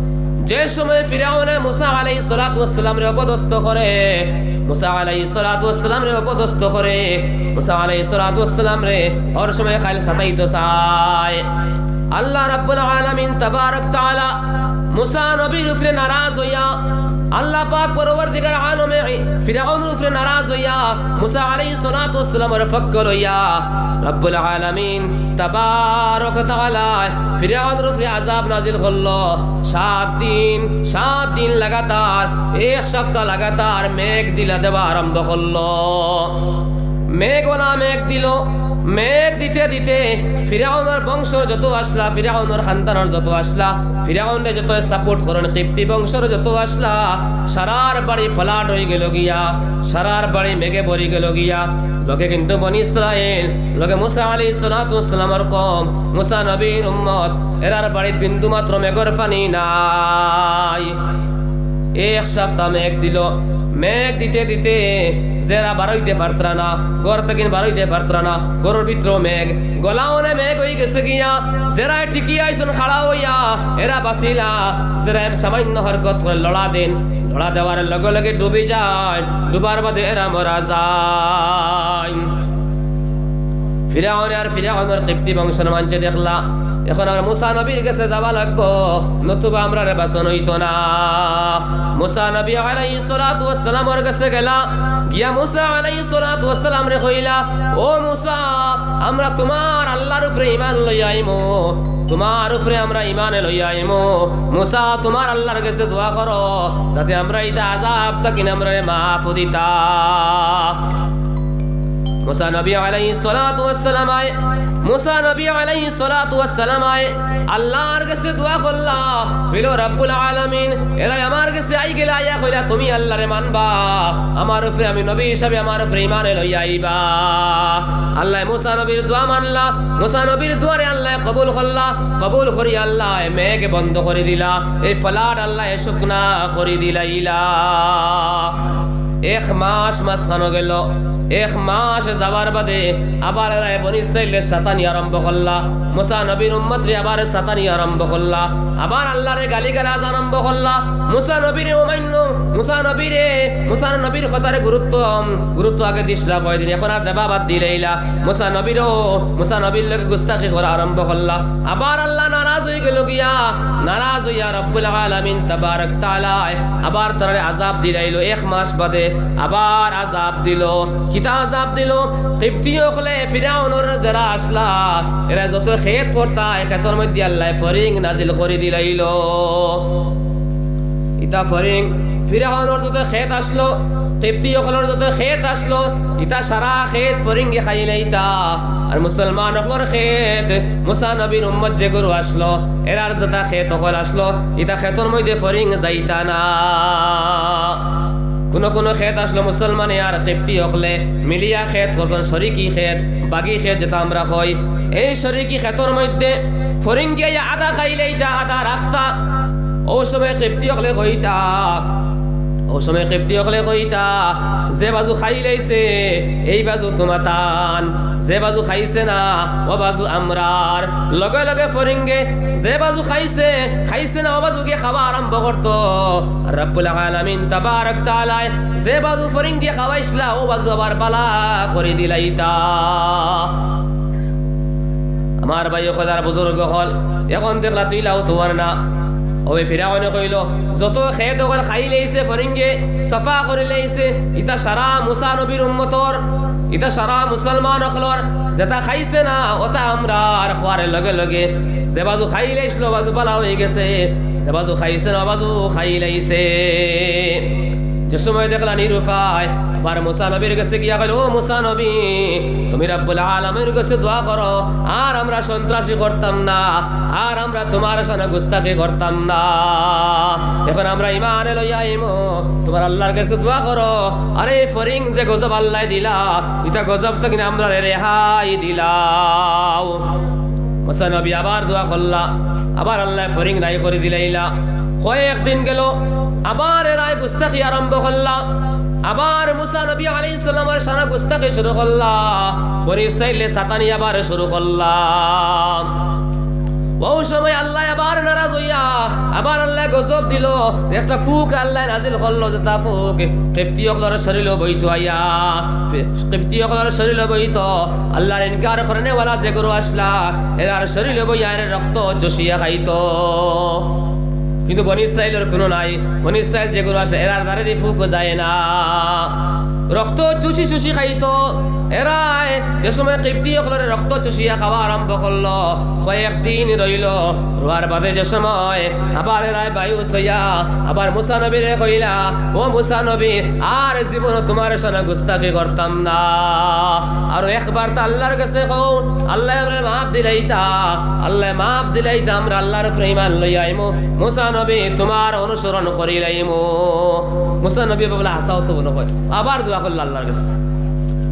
যে সময় ফিরাউনে মুসা আলাইহিস সালাতু ওয়াস সালামরে অপদস্থ করে, মুসা আলাইহিস সালাতু ওয়াস সালামরে অপদস্থ করে, মুসা আলাইহিস সালাতু ওয়াস সালামরে হর সময় খালি সাতাইতো চায়। আল্লা রাব্বুল আলামিন তাবারক তাআলা মুসা নবীর উপরে নারাজ অইয়া, আল্লা পাক পরওয়ারদিগার আলমে ফিরাউনর উপরে নারাজ অইয়া, মুসা আলাইহিস সালাতু ওয়াস সালামর পক্ষ লইয়া রাব্বুল আলামিন তাবারক তাআলা ফিরাউনর উপরে আযাব নাজিল করলো। সাত দিন, সাত দিন লাগাতার, এক সপ্তাহ লাগাতার মেঘ দিলা দেওয়া আরম্ভ করলো। মেঘ ওলা মেঘ দিলো। মেঘ দিতে দিতে ফিরাউনর বংশর যত আছলা, ফিরাউনর খানদানর যত আছলা, ফিরাউনরে যত support করইন, কিপ্তি বংশর যত আছলা, সারার বাড়ি flood অইগেলো গিয়া, সারার বাড়ি মেঘে ভরিগেলো গিয়া। লগে কিন্তু বনি ইসরাইল, লগে মুসা আলাইহিস সালাতু ওয়াস সালামর কওম, মুসা নবীর উম্মত, এরার বাড়িত বিন্দুমাত্র মেঘর পানি নাই। এক সপ্তাহ মেঘ দিলো। মেঘ দিতে দিতে যেরা বারইতে পারতরা না, ঘর থাকি বারইতে পারতরা না, ঘরর ভিতরেও মেঘ, গলাওনে মেঘ অইগেছে গিয়া। যেরা টিকি আইছইন খাড়া অইয়া, এরা বাচিলা। যেরা সামান্য হরকত করে লড়া দেইন, লড়া দেওয়ার লগে লগে ডুবি যাইন, ডুবার বাদে এরা মরা যাইন। ফিরাউনে আর ফিরাউনর কিপ্তি বংশর মানষে দেখলা, এখন আমরা মুসা নবীর গেছে যাওয়া লাগবো, নতুবা আমরারে বাচন অইতো না। মুসা নবী আলাইহিস সালাতু ওয়াস সালামর গেছে গেলা, গিয়া মুসা আলাইহিস সালাতু ওয়াস সালামরে কইলা, "ও মুসা, আমরা তুমার আল্লার উপরে ইমান লইয়া আইমু, তুমার উপরে আমরা ইমান লইয়া আইমু। মুসা, তুমার আল্লার গেছে দোয়া করো, যাতে আমরা ইতা আযাব থাকি আমরারে মাফ দিতা।" মুসা নবী আলাইহিস সালাতু ওয়াস সালাম আয়, মুসা নবী আলাইহিস সালাতু ওয়াস সালাম আয়, আল্লার গেছে দোয়া করলা, কইলো, "রব্বুল আলামিন, এরা আমার গেছে আইগেলা, আইয়া কইলা, তুমি আল্লারে মানবা, আমার উপরে, আমি নবী হিসাবে আমার উপরে ইমান লইয়া আইবা।" আল্লায় মুসা নবীর দোয়া মানলা, মুসা নবীর দোয়ারে আল্লায় কবুল করলা, কবুল করি আল্লায় মেঘ বন্ধ করি দিলা, এই flood আল্লায় শুকনা করি দিলাইলা। এক মাস মাঝখানো গেলো, এক মাস যাওয়ার বাদে আবার এরায় বনি ইসরাইলরে সাতানি আরম্ভ করলা, মুসা নবীর উম্মতরে আবার সাতানি আরম্ভ করলা, আবার আল্লারে গালিগালাজ আরম্ভ করলা। মুসা নবীরে অমান্য, মুসা নবীরে, মুসা নবীর কথারে গুরুত্ব, গুরুত্ব আগে দিছলা কয়দিন, এখন আর দেবা বাদ দিলাইলা। মুসা নবীরও, মুসা নবীর লগে গুস্তাখি করা আরম্ভ করলা। আবার আল্লা নারাজ অইগেলো গিয়া, নারাজ অইয়া রব্বুল আলামিন তাবারক তাআলায় আবার তারারে আযাব দিলাইলো। এক মাস বাদে আবার আযাব দিলো। কিতা আযাব দিলো? কিপ্তি অকলে, ফিরাউনর যেরা আছলা, এরা যত খেত করতা, খেতর মধ্যে আল্লায় ফরিং নাজিল করি দিলাইলো। ইতা ফরিং, ফিরাউনর যত খেত আছলো, কিপ্তি অকলর যত খেত আছলো, ইতা সারা খেত ফরিংগি খাইলাইতা। আর মুসলমান অকলর খেত, মুসা নবীর উম্মত যেগুলো আছলো, এরার যেতা খেত অকল আছলো, ইতা খেতর মধ্যে ফরিং যাইতা না। কুনু কুনু খেত আছলো মুসলমানে আর কিপ্তি অকলে মিলিয়া খেত করছইন, শরিকি খেত, বাগি খেত যেতা আমরা কই, এই শরিকি খেতর মধ্যে ফরিংগি আইয়া আধা খাইলাইতা, আধা রাখতা। অউ সময় কিপ্তি অকলে কইতা, অউ সময় কিপ্তি অকলে কইতা, "যে বাজু খাইলাইছে, এই বাজু তুমাতান, যে বাজু খাইছে না, অউ বাজু আমরার।" লগে লগে ফরিংগে যে বাজু খাইছে, খাইছে না, অউ বাজু গিয়া খাওয়া আরম্ভ করতো। রব্বুল আলামিন তাবারক তাআলায় যে বাজু ফরিংগে খাওয়াইছলা, অউ বাজু আবার বালা করি দিলাইতা। আমার ভাই অকল আর বুজুর্গ অকল, এখন দেখলা তুইলাও তুমার না। ওই ফিরাউনে কইল, যত খেত অকল খাইলাইছে ফরিঙ্গে, সাফা করিলাইছে, ইতা সারা মুসা নবীর উম্মতর, ইতা সারা মুসলমান অকলর, যেতা খাইছে না, ওতা আমরার। খোয়ার লগে লগে যে বাজু খাইলাইছিল, বাজু বালা অইগেছে, যে বাজু খাইছে না, বাজু খাইলাইছে। যে সময় দেখলা নিরুপায়, আবার মুসা নবীর গেছে গিয়া কইল, "ও মুসা নবী, তুমি রাব্বুল আলামিনর গেছে দোয়া করো, আর আমরা সন্ত্রাসী করতাম না, আর আমরা তুমার সানা গুস্তাখি করতাম না। এখন আমরা ইমান লইয়া আইমু, তুমার আল্লার গেছে দোয়া করো, আর এই ফরিং যে গজব আল্লায় দিলা, ইতা গজব থাকি আমরারে রেহাই দিলাও।" মুসা নবী আবার দোয়া করলা, আবার আল্লায় ফরিং নাই করি দিলাইলা। কয়েক দিন গেল, আবার এরায় গুস্তাখি আরম্ভ করলা। আবার মুসা নবী আলাইহিস সালামর সানা গুস্তাখি শুরু করলা। বনি ইসরাইলে সাতানি আবার শুরু করলা। ওই সময় আল্লায় আবার নারাজ অইয়া আবার আল্লায় গজব দিল। একটা ফুক আল্লায় নাজিল করলো, যেতা ফুক কিপ্তি অকলর শরীলো বইতো আইয়া, কিপ্তি অকলর শরীলো বইতো। আল্লার ইনকার করনেওয়ালা যেগুরু আছলা, এরার শরীলো বইয়া এরার রক্ত চুষিয়া খাইতো। কিন্তু বনি ইসরাইলর কুনু নাই। বনি ইসরাইল যেগুরু আছলা, এরার দ্বারেদি ফুকও যায় না। রক্ত চুষি চুষি খাইতো। এরায় যে সময় কিপ্তি অকলরে রক্ত চুষিয়া খাওয়া আরম্ভ করলো, কয়েক দিন রইল। রওয়ার বাদে যে সময় আবার এরায় বায়ুস অইয়া আবার মুসা নবীরে কইলা, "ও মুসা নবী, আর জীবনও তুমার সানা গুস্তাখি করতাম না।" আর একবার তো আল্লার গেছে কও, আল্লায় আমরারে মাফ দিলাইতা, আল্লায় মাফ দিলাইতা, আমরা আল্লার উপরে ইমান লইয়া আইমু, মুসা নবী তুমার অনুসরণ করিলাইমু। মুসা নবী বলে, "হাছাউ তো মনো কয়।" আবার দোয়া করলো আল্লার গেছে।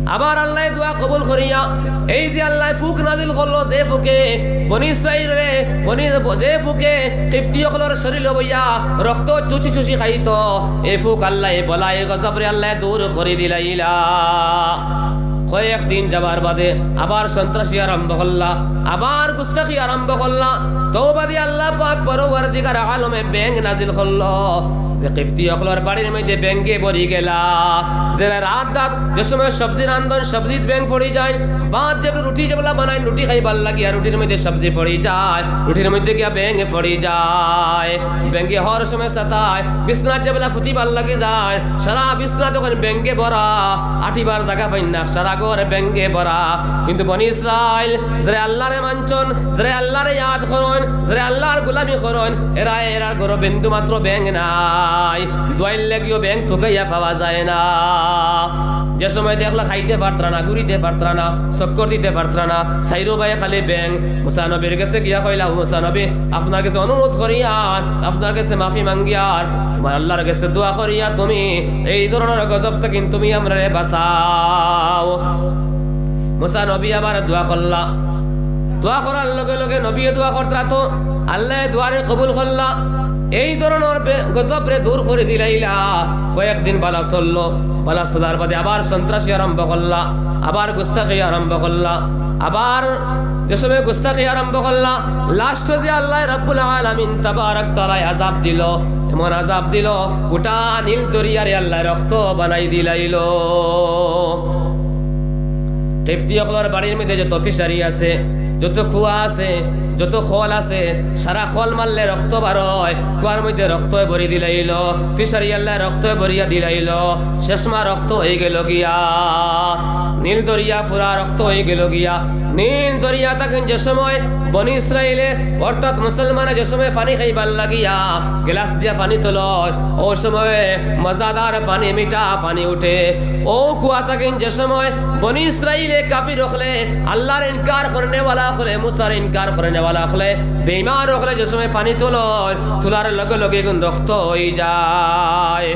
আবার আল্লায় দোয়া কবুল করিয়া, এই যে আল্লায় ফুক নাজিল করলো, যে ফুকে বনি ইসরাইলরে, বনি, যে ফুকে কিপ্তি অকলর শরীলো বইয়া রক্ত চুষি চুষি খাইতো, এই ফুক আল্লায় বালাই গজবরে আল্লায় দূর করি দিলাইলা। কয়েক দিন যাবার বাদে আবার সন্ত্রাসী আরম্ভ করলা, আবার গুস্তাখি আরম্ভ করলা। তওবা দি আল্লাহ পাক পরওয়ারদিগার আলমে ব্যাঙ নাজিল করলো, যে কিপ্তি অকলর বাড়ির মধ্যে ব্যাঙে ভরি গেলা। যেরা রাত দাত যে সময় সবজি রান্ধইন, সবজিত ব্যাঙ পড়ি যায়, ভাত যে রুটি যেবলা বানাইন, রুটি খাইবার লাগিয়া রুটির মধ্যে সবজি পড়ি যায়, রুটির মধ্যে গিয়া ব্যাঙ পড়ি যায়। ব্যাঙে হর সময় সাতায়, বিছনাত যেবলা ফুতিবার লাগি যায়, সারা বিছনা তখন ব্যাঙে ভরা, আটিবার জাগা পাইন না, সারা ঘর ব্যাঙে ভরা। কিন্তু বনি ইসরাইল, যেরা আল্লারে মানছইন, যেরা আল্লারে ইয়াদ করইন, যেরা আল্লার গোলামি করইন, এরা, এরার ঘরো বিন্দু মাত্র ব্যাঙ নাই। দুয়াইর লাগিও ব্যাঙ তুকাইয়া পাওয়া যায় না। যে সময় দেখলা খাইতে পারতরা না, ঘুরিতে পারতরা না, চক্কর দিতে পারতরা না, চাইরো বায় খালি ব্যাঙ। মুসা নবীর গেছে গিয়া কইলা, "ও মুসা নবী, আপনার গেছে অনুরোধ করিয়ার, আপনার গেছে মাফি মাঙ্গিয়ার, তুমার আল্লার গেছে দোয়া করিয়া তুমি এই ধরনর গজব থাকি তুমি আমরারে বাঁচাও।" মুসা নবী আবার দোয়া করলা। দোয়া করার লগে লগে নবীয়ে দোয়া করতরা তো আল্লায় দোয়ারে কবুল করলা। এই ধরনর বে-, গজবরে দূর করি দিলাইলা। কয়েকদিন বালা চললো, বালা চলার বাদে আবার সন্ত্রাসী আরম্ভ করলা, আবার গুস্তাখি আরম্ভ করলা, আবার যে সময় গুস্তাখি আরম্ভ করলা, লাস্টো যে আল্লাহ রাব্বুল আলামিন তাবারাক তাআলায় আযাব দিল, এমন আযাব দিল, গোটা নীল দরিয়ারে আল্লাহ রক্ত বানাই দিলাইল। কিপ্তি অকলর বাড়ির মধ্যে যত ফিশারি আছে, যত কুয়া আছে, যত খল আছে, সারা খল মারলে রক্ত বার হয়, কুয়ার মধ্যে রক্ত ভরি দিলাইল, ফিশারি আল্লাহ রক্ত ভরিয়া দিলাইল, চশমা রক্ত হয়ে গেল গিয়া, নীল দরিয়া পুরা রক্ত হয়ে গেল গিয়া। নীল দরিয়া থাকি যে সময় বনি ইসরাইলে অর্থাৎ মুসলমানে যে সময় পানি খাইবার লাগিয়া গিলাস দিয়া পানি তুলর, ও সময় মজাদার পানি, মিঠা পানি উঠে। ও কুয়া থাকি যে সময় বনি ইসরাইলে কাফির অকলে, আল্লাহর ইনকার করনেওয়ালা অকলে, মুসার ইনকার করনেওয়ালা অকলে, বেঈমান অকলে যে সময় পানি তুলর, তুলার লগে লগে ইগুন রক্ত হয়ে যায়।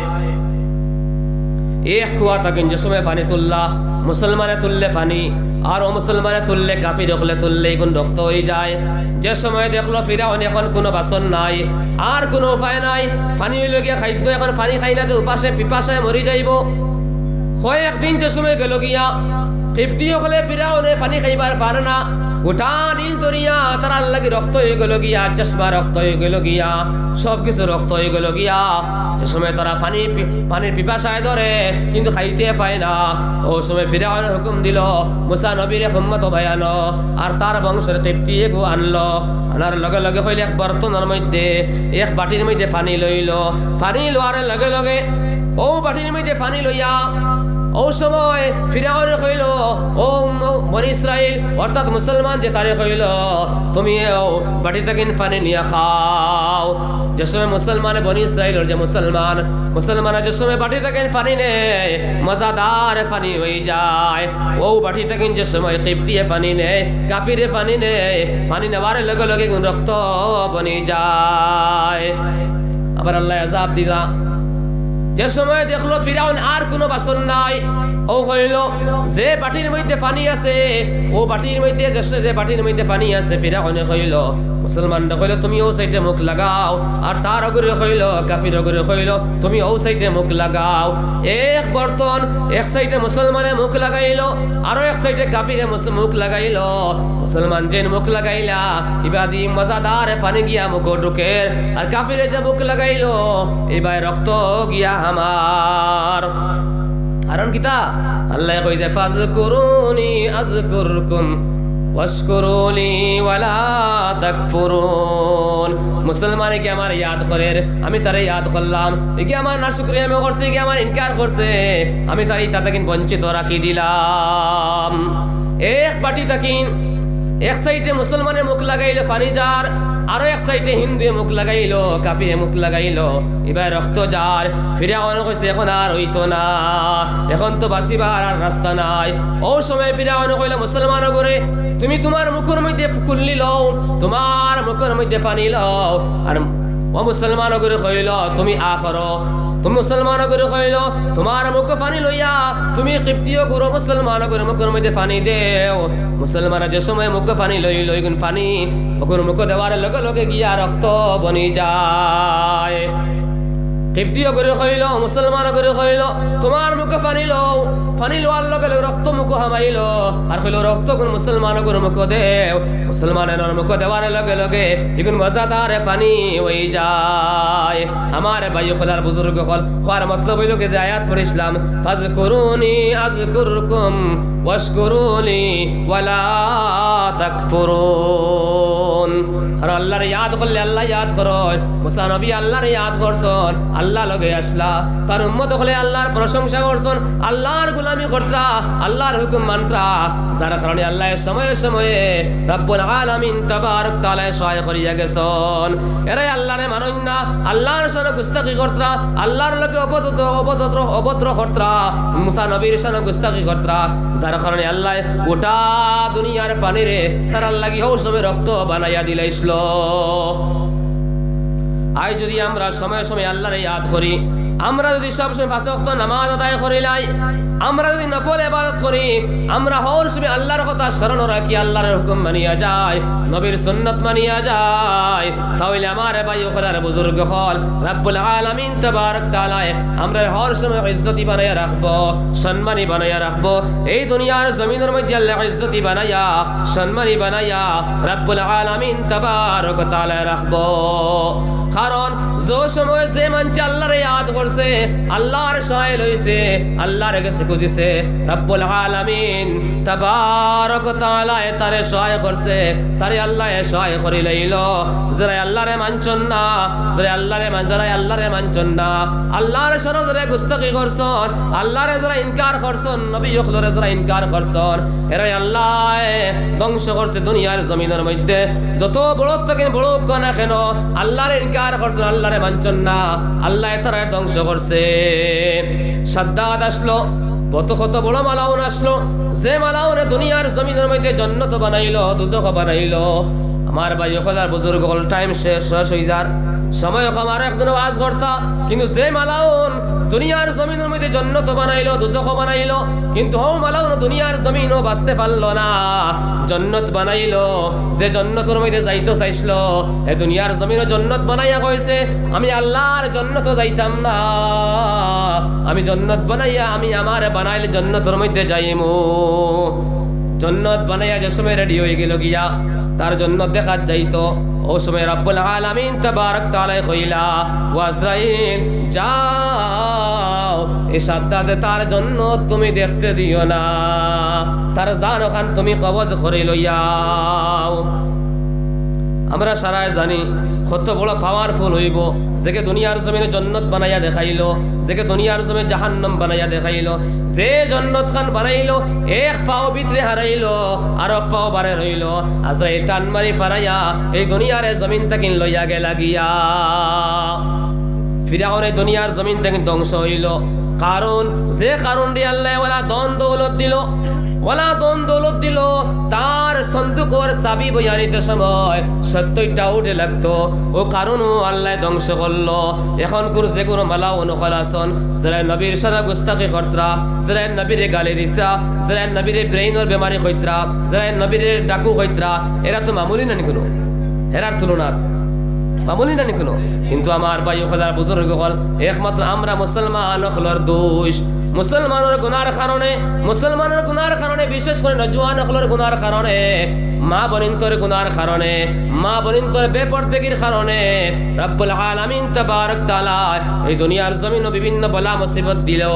এক কুয়া থাকি যে সময় পানি তুললা, মুসলমানে তুললে পানি, আর অমুসলমানে তুললে, কাফির অকলে তুললে, ইগুন রক্ত হয়ে যায়। যে সময় দেখলো ফিরাউন এখন কোনো বাসন নাই, আর কোনো উপায় নাই, পানি হইল গিয়া খাদ্য, এখন পানি খাই না তো উপাসে পিপাসায় মরি যাইব। কয়েকদিন যে সময় গেল গিয়া, কিপ্তি অকলে ফিরাউনে পানি খাইবার পারে না, গোটা নীল দরিয়া তারার লাগি রক্ত অইগেলো গিয়া, চশমা রক্ত অইগেলো গিয়া, সব কিছু রক্ত অইগেলো গিয়া। যে সময় তারা পানি পি-, পানির পিপাসায় ধরে, কিন্তু খাইতে পায় না। অউ সময় ফিরাউনে হুকুম দিলো, "মুসা নবীরে হুম্মত বায়ানো, আর তার বংশর কিবতি এগু আনলো।" আনার লগে লগে কইলো, এক বর্তনর মধ্যে, এক বাটির মধ্যে পানি লইলো। পানি লওয়ার লগে লগে অউ বাটির মধ্যে পানি লইয়া অউ সময় ফিরাউনে কইলো, "ও ম-, বনি ইসরাইল, অর্থাৎ মুসলমান যেতারে কইলো, তুমি অউ বাটি থাকি পানি নিয়া খাও।" যে সময় মুসলমানে, বনি ইসরাইলর যে মুসলমান, মুসলমানে যে সময় বাটি থাকি পানি নেয়, মজাদার পানি অইযায়। অউ বাটি থাকি যে সময় কিবতিয়ে পানি নেয়, কাফিরে পানি নেয়, পানি নেওয়ার লগে লগে রক্ত বনি যায়। আবার আল্লায় আযাব দিলা। যে সময় দেখলো ফিরাউন আর কুনু বাসন নাই, অউ কইলো, "যে বাটির মধ্যে পানি আছে, অউ বাটির মধ্যে যে, যে বাটির মধ্যে পানি আছে," ফিরাউনে কইলো, মুসলমানরে কইলো, "তুমি অউ সাইডে মুখ লাগাও," আর তার অগুরে কইলো, কাফির অগুরে কইলো, "তুমি অউ সাইডে মুখ লাগাও।" এক বর্তন, এক সাইডে মুসলমানে মুখ লাগাইলো, আরো এক সাইডে কাফিরে মুস-, মুখ লাগাইলো। মুসলমান যেন মুখ লাগাইলা, ইবাদি মজাদার পানি গিয়া মুখো ঢুকের, আর কাফিরে যে মুখ লাগাইলো, ইবায় রক্ত গিয়া হামার। কারণ কিতা? আল্লায় কইছে, "ফাজকুরুনি আযকুরকুম ওয়াশকুরুলি ওয়ালা তাকফুরুন।" মুসলমানে কি আমারে ইয়াদ করের, আমি তারে ইয়াদ করলাম। এ কি আমার নাশুকরিয়া আমি করছি, এ কি আমার ইনকার করছে, আমি তারে ইতা থাকি বঞ্চিত রাখি দিলাম। এক বাটি থাকি এক সাইডে মুসলমানে মুখ লাগাইলো পানি যার, আরো এক সাইডে হিন্দুয়ে মুখ লাগাইলো, কাফিরে মুখ লাগাইলো, ইবায় রক্ত যার। ফিরাউনে কইছে, "এখন আর অইতো না, এখন তো বাঁচিবার আর রাস্তা নাই।" অউ সময় ফিরাউনে কইলো মুসলমান অগুরে, "তুমি তুমার মুখর মধ্যে কুল্লি লও, তুমার মুখর মধ্যে পানি লও।" আর অউ মুসলমান অগুরে কইলো, "তুমি আ করো।" তুমি মুসলমান অগুরে কইলো, "তুমার মুখো পানি লইয়া তুমি কিবতি অগুর মুসলমান অগুর মুখর মধ্যে পানি দেও।" মুসলমানে যে সময় মুখো পানি লইলো, ইগুন পানি অগুর মুখো দেওয়ার লগে লগে গিয়া রক্ত বনি যায়। কিবতি অগুরে কইলো, মুসলমান অগুরে কইলো, "তুমার মুখো পানি লও।" পানি লওয়ার লগে লগে রক্ত মুখো হামাইলো, আর কইলো, "রক্তগুন মুসলমান অগুর মুখো দেও।" মুসলমানর মুখো দেওয়ার লগে লগে ইগুন মজাদার পানি অইযায়। আমার ভাই অকল আর বুজুর্গ অকল, কওয়ার মতলব অইলো গি যে আয়াত পড়ছিলাম, "ফাজকুরুনি আযকুরকুম ওয়াশকুরুলি ওয়ালা তাকফুরুন।" কারণ আল্লারে ইয়াদ করলে আল্লায় ইয়াদ করইন। মুসা নবী আল্লারে ইয়াদ করছইন, আল্লা লগে আছলা। তার উম্মত অকলে আল্লার প্রশংসা করছইন, আল্লার গোলামি করতরা, আল্লার হুকুম মানতরা, যার কারণে আল্লায় সময়ে সময়ে রব্বুল আলামিন তাবারক তাআলায় সহায় করিয়া গেছইন। এরায় আল্লারে মানইন না, আল্লার শানো গুস্তাখি করতরা, আল্লার লগে অভদ্র, অভদ্র, অভদ্র করতরা, মুসা নবীর শানো গুস্তাখি করতরা, যার কারণে আল্লায় গোটা দুনিয়ার পানিরে তারার লাগি হউ সময় রক্ত বানাইয়া দিলাইছলো। আইজ যুদি আমরা সময়ে সময়ে আল্লারে ইয়াদ করি, আমরা যুদি সব সময় পাঁচ ওয়াক্ত নামাজ আদায় করিলাই, আমরা যুদি নফল ইবাদত করি, আমরা হর সময় আল্লার কথা স্মরণ রাখি, আল্লার হুকুম মানিয়া যাই, নবীর সুন্নত মানিয়া যাই, তাইলে আমার ভাই অকল আর বুজুর্গ অকল, রব্বুল আলামিন তাবারক তাআলায় আমরারে হর সময় ইজ্জতি বানাইয়া রাখবো, সম্মানী বানাইয়া রাখবো। এই দুনিয়ার জমিনর মধ্যে আল্লায় ইজ্জতি বানাইয়া, সম্মানী বানাইয়া রব্বুল আলামিন তাবারক তাআলায় রাখবো। কারণ যে সময় যে মানষে আল্লারে ইয়াদ করছে, আল্লার সহায় লইছে, আল্লার গেছে খুজিছে, রব্বুল আলামিন তাবারক তাআলায় তারে সহায় করছে, তারে আল্লায় সহায় করিলাইলো। যেরায় আল্লারে মানছইন না, যেরায় আল্লারে মান-, যেরায় আল্লারে মানছইন না, আল্লার শানো যেরায় গুস্তাখি করছইন, আল্লারে যেরায় ইনকার করছইন, নবী অকলরে যেরায় ইনকার করছইন, এরারে আল্লায় ধ্বংস করছে দুনিয়ার জমিনর মধ্যে। যত বড় থাকি বড় অউক না কেন, আল্লারে ইনকার করছইন, আল্লারে মানছইন না, আল্লায় তারারে ধ্বংস করছে। সাদ্দাদ আছলো, কত কত বড় মালাউন আছলো, যে মালাউনে দুনিয়ার জমিনর মধ্যে জন্নত বানাইলো, দুজখ বানাইলো। আমার ভাই অকল আর বুজুর্গ অকল, টাইম শেষ, শেষ অইযার, সময় কম। আরো একজন ওয়াজ করতা, কিন্তু যে মালাউন দুনিয়ার জমিনর মধ্যে জন্নত বানাইলো, দুজখ বানাইলো, কিন্তু হউ মালাউন দুনিয়ার জমিনো বাঁচতে পারলো না, জন্নত বানাইলো। যে জন্নতর মধ্যে যাইতো চাইছলো, হে দুনিয়ার জমিনো জন্নত বানাইয়া কইছে, "আমি আল্লার জন্নতো যাইতাম না, আমি জন্নত বানাইয়া, আমি আমারে বানাইলে জন্নতর মধ্যে যাইমু।" জন্নত বানাইয়া যে সময় রেডি অইগেলো গিয়া, তার জন্নত দেখাত যাইতো, অউ সময় রব্বুল আলামিন তাবারক তাআলায় কইলা, "ও আজরাইল, যাও, এই সাদ্দাদে তার জন্নত তুমি দেখতে দিও না, তার জান অখান তুমি কবজ করি লইয়াও।" আমরা সারায় জানি কত বড় পাওয়ারফুল অইবো, যেগে দুনিয়ার জমিনে জন্নত বানাইয়া দেখাইলো, যেগে দুনিয়ার জমিনে জাহান্নাম বানাইয়া দেখাইলো। যে জন্নত খান বানাইলো, এক পাও ভিতরে হারাইলো, আরক পাও বারে রইলো। আজরাইল টান মারি ফারাইয়া এই দুনিয়ার জমিন থাকি লইয়া গেলা গিয়া। ফিরাউন এই দুনিয়ার জমিন থাকি ধ্বংস অইলো। কারুন, যে কারুনরে আল্লায় ওলা ধন দৌলত দিলো, ওলা ধন দৌলত দিলো, তার সন্দুকর চাবি বইয়া নিতে সময় সত্তইরটা উটে লাগতো। অউ কারুনও আল্লায় ধ্বংস করলো। অখনকুর যেগুন মালাউন অকল আছন, যেরায় নবীর সারা গুস্তাখি করতরা, যেরায় নবীরে গালি দিতরা, যেরায় নবীরে ব্রেইনর বেমারি কইতরা, যেরায় নবীরে ডাকু কইতরা, এরা তো মামুলি নানি কুনু, এরার তুলনাত মামুলি নানি কুনু। কিন্তু আমার ভাই অকল আর বুজুর্গ অকল, একমাত্র আমরা মুসলমান অকলর দোষ। মুসলমানর গুনার কারণে, মুসলমানর গুনার কারণে, বিশেষ করি নওজোয়ান অকলর গুনার কারণে, মা বইনতর গুনার কারণে, মা বইনতর বেপর্দেগির কারণে রব্বুল আলামিন তাবারক তাআলায় এই দুনিয়ার জমিনো বিভিন্ন বালা মুসিবত দিলো।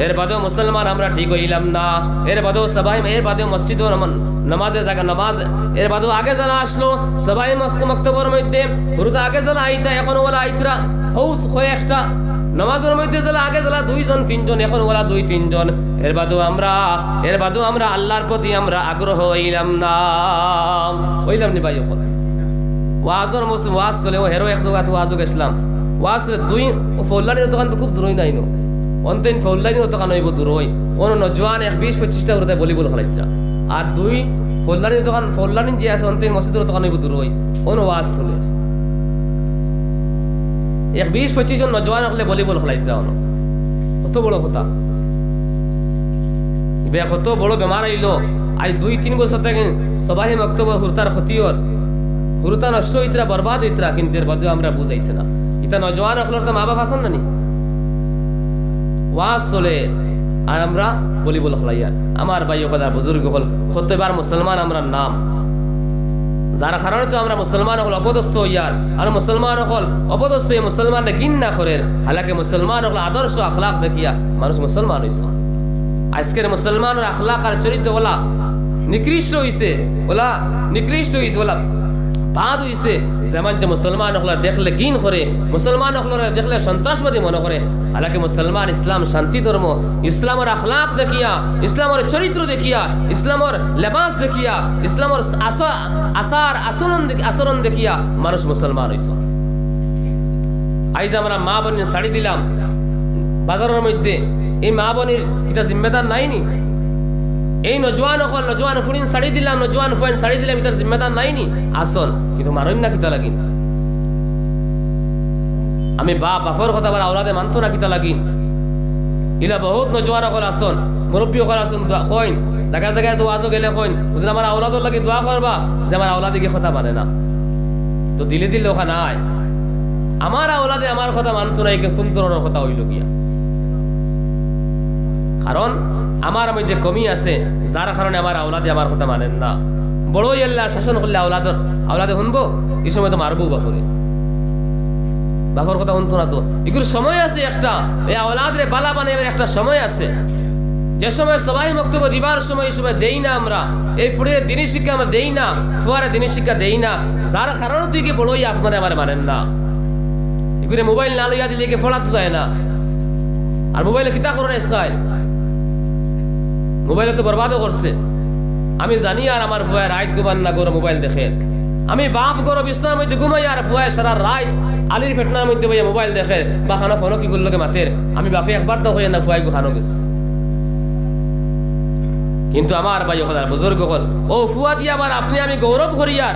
এর বাদেও মুসলমান আমরা ঠিক অইলাম না। এর বাদেও সবাই, এর বাদেও মসজিদো নমা-, নমাজে জাগা, নমাজ, এর বাদেও আগে যেলা আছলো, সবাই মক-, মক্তবর মধ্যে, হুরুতা আগে যেলা আইতা, অখন ওলা আইতরা, হউস কয়েকটা, নমাজর মধ্যে যেলা আগে যেলা দুইজন তিনজন, অখন ওলা দুই তিনজন। এর বাদেও আমরা, এর বাদেও আমরা আল্লার প্রতি আমরা আগ্রহ অইলাম না। অইলাম নি ভাই অকল? ওয়াজর মৌসুম, ওয়াজ চলে, অউ হেরো এক জাগাত ওয়াজো গেছলাম। ওয়াজ চলে, দুই, অউ ফৌল্লানি অতখান তো খুব দূরই নায় নু। অনতইন ফৌল্লানি অতখান অইবো দূরই। অনো নওজোয়ান এক বিশ পঁচিশটা হুরুতায় ভলিবল খেলাইতরা। আর দুই, ফৌল্লানি অতখান, ফৌল্লানি যে আছে, অনতইন মসজিদর অতখান অইবো দূরই। অনো ওয়াজ চলে। এক বিশ পঁচিশ জন নওজোয়ান অকলে ভলিবল খেলাইতরা অনো। কত বড় কথা। ইবা কত বড় বেমার অইলো। আইজ দুই তিন বছর থাকি সবাই মক্তবর হুরুতার ক্ষতি অর। হুরুতা নষ্ট অইতরা, বরবাদ অইতরা, কিন্তু এর বাদেও আমরা বুঝাইছে না। ইতা নওজোয়ান অকলর তো মা বাপ আছন নানি? ওয়াজ চলে, আর আমরা ভলিবল খেলাইয়ার। আমার ভাই অকল আর বুজুর্গ অকল, কতবার মুসলমান আমরার নাম। যার কারণে তো আমরা মুসলমান অকল অপদস্থ অইয়ার, আর মুসলমান অকল অপদস্থ অইয়া মুসলমানরে ঘিন্না করের। হালাকে মুসলমান অকল আদর্শ আখলাক দেখিয়া মানুষ মুসলমান অইছে। আইজকের মুসলমানর আখলাক আর চরিত্র ওলা নিকৃষ্ট অইছে, ওলা নিকৃষ্ট অইছে, ওলা বাদ অইছে। যেমন যে মুসলমান অকলরে দেখলে ঘিন করে, মুসলমান অকলরে দেখলে সন্ত্রাসবাদী মনে করে। হালাকে মুসলমান ইসলাম শান্তি ধর্ম, ইসলামর আখলাক দেখিয়া, ইসলামর চরিত্র দেখিয়া, ইসলামর লেবাস দেখিয়া, ইসলামর আসা-, আচার আচরণ দেখ-, আচরণ দেখিয়া মানুষ মুসলমান অইছে। আইজ আমরা মা বইন ছাড়ি দিলাম বাজারর মধ্যে, এই মা বইনর কিতা জিম্মেদার নাই নি? এই নওজোয়ান অকল, নওজোয়ান ফুড়িন ছাড়ি দিলাম, নওজোয়ান ফুয়াইন ছাড়ি দিলাম, ইতার জিম্মেদার নাই নি? আছন, কিন্তু মানইন না কিতা লাগি? আমি বাপ, বাপর কথা আবার আওলাদে মানতো না কিতা লাগি? ইলা বহুত নওজোয়ান অকল আছন, মুরব্বি অকল আছন, দোয়া কইন, জাগায় জাগায় তো ওয়াজো গেলে কইন, "হুজুর, আমার আওলাদর লাগি দোয়া করবা, যে আমার আওলাদে গিয়া কথা মানে না।" তো দিলে দিলে অখান নাই। আমার আওলাদে আমার কথা মানতো না, ইখান কুন ধরনর কথা অইলো গিয়া? কারণ আমার মধ্যে কমি আছে, যার কারণে আমার আওলাদে আমার কথা মানইন না। বড় অইয়া আল্লায় শাসন করলে আওলাদর, আওলাদে হুনবো, ই সময় তো মারবো বাপরে। বাপর কথা হুনতো না তো। ইগুর সময় আছে একটা, এই আওলাদরে বালা বানাইবার একটা সময় আছে। যে সময় সবাই মক্তব্য দিবার সময়, ই সময় দেই না আমরা। এই ফুড়িরে দিনি শিক্ষা আমরা দেই না, ফুয়ারে দিনি শিক্ষা দেই না। যার কারণে তো ইগু বড় অইয়া আপনারে আমারে মানইন না। ইগুরে মোবাইল না লইয়া দিলে ইগু পড়াত যায় না। আর মোবাইলো কিতা করে আজকাল? মোবাইলে তো বরবাদও করছে। আমি জানি আর আমার ফুয়ায় রাইত ঘুমান না, ঘরো মোবাইল দেখের। আমি বাপ ঘরো বিছনার মধ্যে ঘুমাই আর ফুয়ায় সারা রাইত আলির ফেটনার মধ্যে বইয়া মোবাইল দেখের বা কানো ফোনো কিগুর লগে মাতের। আমি বাপে একবার তো কইয়ার না ফুয়া ইগু কানো গেছে। কিন্তু আমার ভাই অকল আর বুজুর্গ অকল, অউ ফুয়া দিয়া আবার আপনে আমি গৌরব করিয়ার,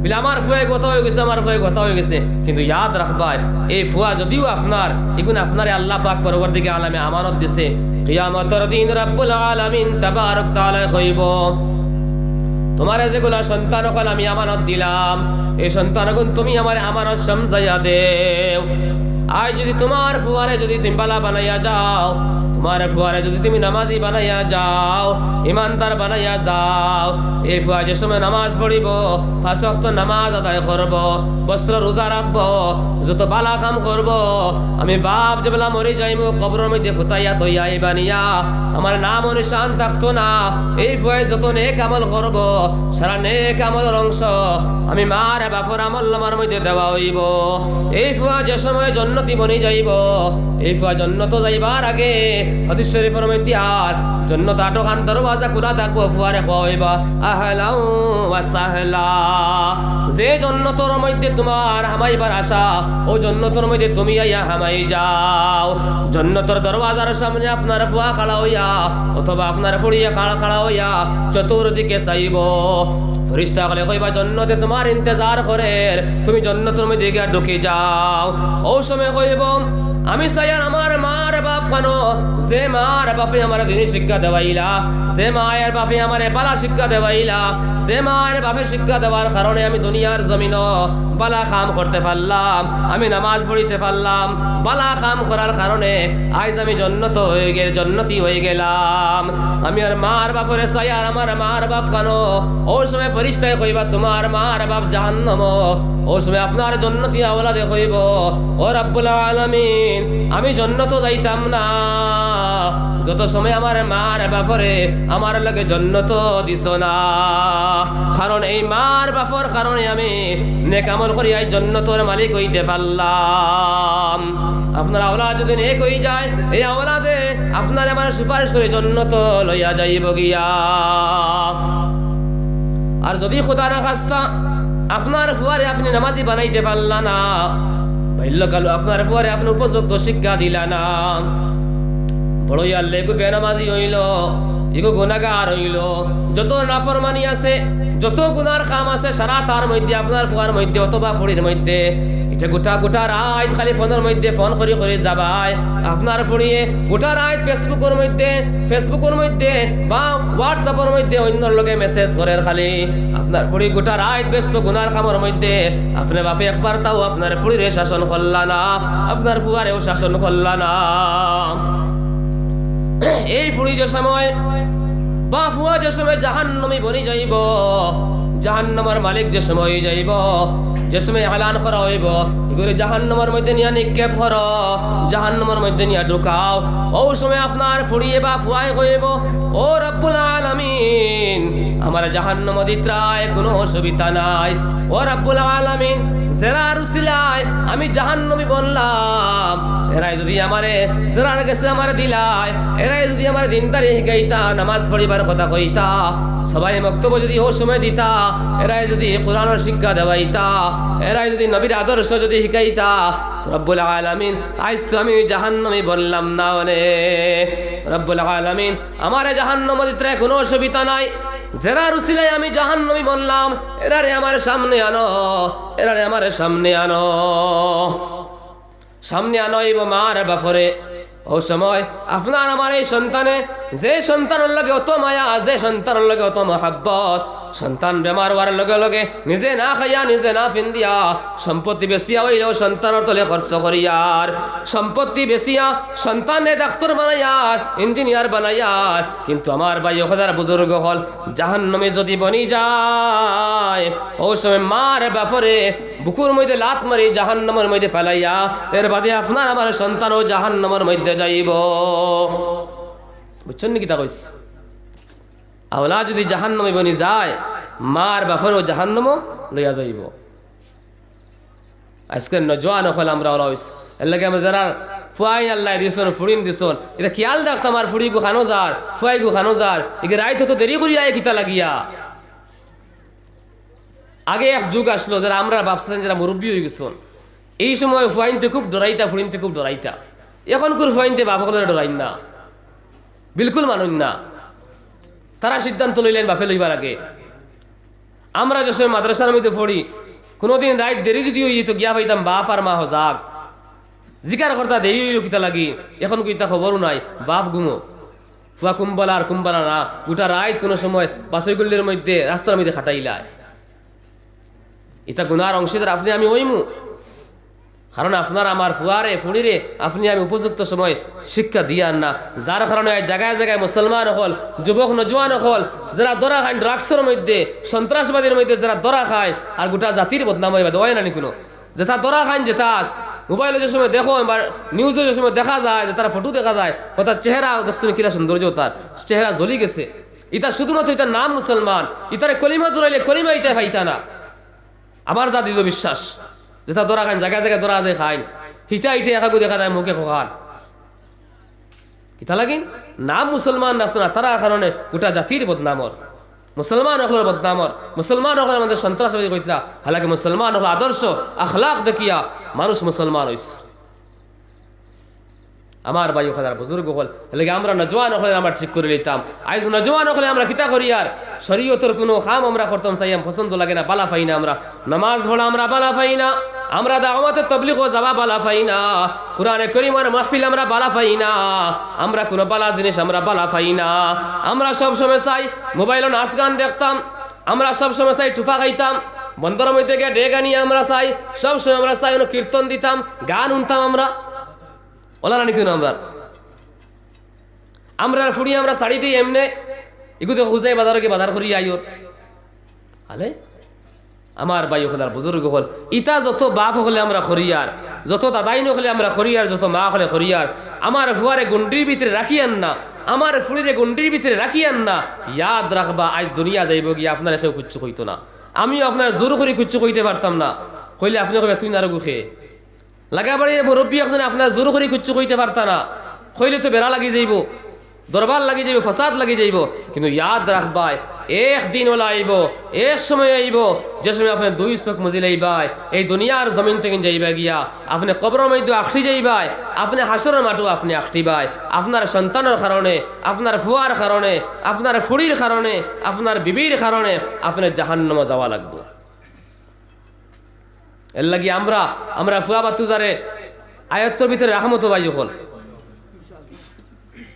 বলে, "আমার ফুয়া ইগু অতা অইগেছে, আমার ফুয়া ইগু অতা অইগেছে।" কিন্তু ইয়াদ রাখবায়, এই ফুয়া যদিও আপনার, ইগুন আপনারে আল্লাহ পাক পরওয়ারদিগারে আলমে আমানত দিছে। কিয়ামতর দিন রব্বুল আলামিন তাবারক তাআলায় কইবো, "তুমারে যেগুলা সন্তান অকল আমি আমানত দিলাম, এই সন্তান অগুন তুমি আমারে আমানত সমঝাইয়া দেও। আইজ যুদি তুমার ফুয়ারে যুদি তুমি বালা বানাইয়া যাও, তোমার ফুয়ারে যদি তুমি নামাজি বানাইয়া যাও, ইমানদার বানাইয়া যাও, এই ফুয়া যে সময় নামাজ পড়িবো, পাঁচ ওয়াক্ত নামাজ আদায় করবো, বস্ত্র রোজা রাখবো, যত বালা কাম করবো, আমি বাপ যেবলা মরি যাইমু, কবরর মধ্যে ফুতাইয়া থইয়া আইবা নিয়া, আমার নাম ও নিশান থাকতো না। এই ফুয়ায় যত নেক আমল করবো, সারা নেক আমলর অংশ আমি মার বাপর আমল নামার মধ্যে দেওয়া অইবো। এই ফুয়া যে সময় জন্নতি বনি যাইবো, এই ফুয়া জন্নত যাইবার আগে হাদিস শরীফর মধ্যে আর জন্নত আটখান দরওয়াজা খোলা থাকবো, ফুয়ারে কওয়া অইবো, "আহলাও ওয়া সাহলা।" যে জন্নতর মধ্যে তোমার হামাইবার আশা, ও জন্নতর মধ্যে তুমি আইয়া হামাই যাও। জন্নতর দরওয়াজার সামনে আপনার ফুয়া খাড়া অইয়া অথবা আপনার ফুড়িয়ে খাড়া খাড়া অইয়া চতুর্দিকে চাইবো। ফিরিস্তা অকলে কইবা, "জন্নতে তোমার ইন্তেজার করের, তুমি জন্নতর মধ্যে গিয়া ঢুকি যাও।" ও সময় কইবো, "আমি চাইয়ার আমার মার বাপ কানো, যে মার বাপে আমার দিনি শিক্ষা দেওয়াইলা, যে মায়ের বাপে আমার বালা শিক্ষা দেওয়াইলা, যে মায়ের বাপে শিক্ষা দেওয়ার কারণে আমি দুনিয়ার জমিনো বালা কাম করতে পারলাম, আমি নামাজ পড়িতে পারলাম, বালা কাম করার কারণে আইজ আমি জন্নত হয়ে গে-, জন্নতি হয়ে গেলাম। আমি আর মার বাপরে চাইয়ার আমার মার বাপ কানো।" ও সময় ফিরিস্তায় কইবা, "তোমার মার বাপ জাহান্নামো।" ও সময় আপনার জন্নতি আওলাদে কইবো, "ও রব্বুল আলামিন, আমি জন্নত যাইতাম না, যত সময় আমার মার বাপরে আমার লগে জন্নত দিছো না, কারণ এই মার বাপর কারণে আমি নেক আমল করি আইজ জন্নতর মালিক হইতে পারলাম।" আপনার আওলাদ যদি নেক হই যায়, এই আওলাদে আপনারে আমারে সুপারিশ করি জন্নত লইয়া যাইবো গিয়া। আর যদি খোদা না খাস্তা আপনার ফুয়ারে আপনি নামাজি বানাইতে পারলা না, বাল্যকালো আপনার ফুয়ারে আপনি উপযুক্ত শিক্ষা দিলা না, বড় ইয়ার লেগু বেনামাজি হইল, ইগু গুনাগার হইল, যত নাফরমানি আছে, যত গুনার কাম আছে, সারা তার মধ্যে আপনার ফুয়ার মধ্যে অথবা ফুড়ির মধ্যে ইটা গোটা গোটা রাইত খালি ফোনর মধ্যে ফোন করি করি যাবায়। আপনার ফুড়িয়ে গোটা রাইত Facebookর মধ্যে, Facebookর মধ্যে বা WhatsAppর মধ্যে অন্যর লগে মেসেজ করের খালি। আপনার ফুড়ি গোটা রাইত ব্যস্ত গুনার কামর মধ্যে, আপনার বাপে একবার তাও আপনার ফুড়িরে শাসন করলা না, আপনার ফুয়ারেও শাসন করলা না। এই ফুড়ি যে সময় বা ফুয়া যে সময় জাহান্নামী বনি যাইব, জাহান্নামর মালিক যে সময় হই যাইব, যে সময় এলান করা হইব, "এগুরে জাহান্নামর মধ্যে নিয়া নিক্ষেপ করো, জাহান্নামর মধ্যে নিয়া ঢুকাও", ও সময় আপনার ফুড়িয়ে বা ফুয়ায় কইব, "ও রব্বুল আলামিন, আমার জাহান্নামো দিত্রায় কোনো অসুবিধা নাই। ও রব্বুল আলামিন, যেরার উসিলায় আমি জাহান্নামী বনলাম, এরাই যদি আমারে, যেরার গেছে আমারে দিলায়, এরাই যদি আমারে দিনদারি হিকাইতা, নামাজ পড়িবার কথা কইতা, সবাই মক্তব যদি ও সময় দিতা, এরাই যদি কোরআনর শিক্ষা দেওয়াইতা, এরাই যদি নবীর আদর্শ যদি হিকাইতা, রব্বুল আলামিন, আইজ তো আমি জাহান্নামী বনলাম না অনে। রব্বুল আলামিন, আমারে জাহান্নামো দিত্রায় কোনো অসুবিধা নাই। যেরার উসিলায় আমি জাহান্নামী বনলাম, এরারে আমার সামনে আনো, এরারে আমার সামনে আনো।" সামনে আনা অইব মার বাপরে। ও সময় আপনার আমার এই সন্তানে, যে সন্তানর লগে অত মায়া, যে সন্তানর লগে অত মহাব্বত, সন্তান বেমার হওয়ার লগে লগে নিজে না খাইয়া, নিজে না ফিন্দিয়া, সম্পত্তি বেচিয়া অইলেও সন্তানর তলে খরচ করিয়ার, সম্পত্তি বেচিয়া সন্তানে ডাক্তার বানাইয়ার, ইঞ্জিনিয়ার বানাইয়ার, কিন্তু আমার ভাই ও খোদার বুজুর্গ অকল জাহান্নামী যদি বনি যায়, ও সময় মার বাপরে বুকুর মধ্যে লাত মারি জাহান্নামর মধ্যে ফালাইয়া, এর বাদে আপনার আমার সন্তানও জাহান্নামর মধ্যে যাইব। বুঝছইন নি কিতা কইছি? আওলাদ যদি জাহান্নামী বনি যায়, মার বাপরেও জাহান্নামো লইয়া যাইব। আজকের নজওয়ান অকল আমরা অলা অইছি। এর লাগি আমরা যারা ফুয়াইন আল্লায় দিছইন, ফুড়িন দিছইন, ইতা খিয়াল রাখতা আমার ফুড়িগু কানো যার, ফুয়াইগু কানো যার, ইগে রাইত অত দেরি করিয়া আয় কিতা লাগিয়া। আগে এক যুগ আছলো, যারা আমরার বাপ-চাচাইন যারা মুরব্বি অইগেছইন, এই সময় ফুয়াইন্তে খুব ডরাইতা, ফুড়িন্তে খুব ডরাইতা। এখনকুর ফুয়াইন্তে বাপ অকলরে ডরাইন না, বিলকুল মানইন না। তারা সিদ্ধান্ত লইলাইন বাপে লইবার আগে। আমরা যে সময় মাদ্রাসার মধ্যে পড়ি, কুনুদিন রাইত দেরি যদি অইতো, গিয়া পাইতাম বাপ আর মা হজাগ। জিকার করতা দেরি অইলো কিতা লাগি, এখনকু ইতা খবরও নাই, বাপ ঘুমো। ফুয়া কুম্বালা আর কুম্বালা না, গোটা রাইত কুনু সময় বাসই গল্লির মধ্যে, রাস্তার মধ্যে কাটাইলায়। ইতা গুনার অংশীদার আপনে আমি অইমু। কারণ আপনার আমার ফুয়ারে, ফুড়িরে আপনি আমি উপযুক্ত সময় শিক্ষা দিয়ার না, যার কারণে আজ জাগায় জাগায় মুসলমান অকল, যুবক নজওয়ান অকল, যেরা ধরা খাইন ড্রাগসর মধ্যে, সন্ত্রাসবাদীর মধ্যে যেরা ধরা খাইন, আর গোটা জাতির বদনাম অইবা দেওয়াই না নি কোনো। যেতা ধরা খাইন, যেতা আস, মোবাইলো যে সময় দেখো বা নিউজো যে সময় দেখা যায়, যে তারা ফটো দেখা যায়, অর্থাৎ চেহারা দেখছনি কিলা সৌন্দর্য, তার চেহারা জ্বলি গেছে। ইতা শুধুমাত্র ইতার নাম মুসলমান, ইতারে কলিমা জুড়াইলে কলিমা ইতায় পাইতা না। আমার যা দৃঢ় বিশ্বাস, যেতা ধরা খাইন, জাগায় জাগায় ধরা যে খাইন, হিটা হিটে একাগু দেখা যায় মুখে খোকান। কিতা লাগিন? নাম মুসলমান রাখছে না, তারা কারণে গোটা জাতির বদনামর, মুসলমান অকলর বদনামর, মুসলমান অকলর মধ্যে সন্ত্রাসবাদী কইতরা, হালাকি মুসলমান অকলর আদর্শ, আখলাক দেখিয়া মানুষ মুসলমান অইছে। আমার ভাই অকল আর বুজুর্গ অকল, এরলাগি আমরা নজওয়ান অকলরে আমরা ঠিক করি লইতাম। আইজ নজওয়ান অকলে আমরা কিতা করিয়ার? শরীয়তর কুনু কাম আমরা করতাম চাইয়াম, পছন্দ লাগে না, বালা পাই না আমরা। নামাজ পড়া আমরা বালা পাই না, আমরা দাওয়াতে তবলিগো যাওয়া বালা পাই না, কোরআনে করিমর মাহফিল আমরা বালা পাই না, আমরা কুনু বালা জিনিস আমরা বালা পাই না। আমরা সব সময় চাই মোবাইলো নাচ গান দেখতাম, আমরা সব সময় চাই টুফা খাইতাম, বন্দরর মধ্যে গিয়া ডেগ আনিয়া আমরা চাই, সব সময় আমরা চাই অনো কীর্তন দিতাম, গান হুনতাম আমরা। অলা না নি কুনু আমরার? আমরার ফুড়ি আমরা ছাড়ি দেই এমনে, ইগু দেখো হুজাই বাজারো গিয়া বাজার করি আইওর। আলে, আমার ভাই অকল আর বুজুর্গ অকল, ইতা যত বাপ অকলে আমরা করিয়ার, যত দাদাইন অকলে আমরা করিয়ার, যত মা অকলে করিয়ার, আমার ফুয়ারে গুন্ডির ভিতরে রাখিয়ার না, আমার ফুড়িরে গুন্ডির ভিতরে রাখিয়ার না, ইয়াদ রাখবা, আইজ দুনিয়া যাইবো গিয়া, আপনারে কেউ কুচ্ছু কইতো না, আমিও আপনারে জোর করি কুচ্ছু কইতে পারতাম না। কইলে আপনে কইবা, "তুই নারগু খে।" লাগাবাড়ি মুরব্বি একজনে আপনারে জোর করি কুচ্ছু কইতে পারতা না, কইলে তো বেড়া লাগি যাইবো, দরবার লাগি যাইবো, ফাসাদ লাগি যাইবো। কিন্তু ইয়াদ রাখবায়, এক দিন অলা আইবো, এক সময় আইবো, যে সময় আপনে দুই চোখ মুজিলাইবায়, এই দুনিয়ার জমিন থাকি যাইবা গিয়া, আপনে কবরর মধ্যে আখটি যাইবায়, আপনে হাশরর মাঠো আপনে আখটিবায়, আপনার সন্তানর কারণে, আপনার ফুয়ার কারণে, আপনার ফুড়ির কারণে, আপনার বিবির কারণে আপনে জাহান্নামো যাওয়া লাগবো। এরলাগি আমরা, আমরা ফুয়া বাতুজারে আয়ত্তর ভিতরে রাখমু তো ভাই অকল।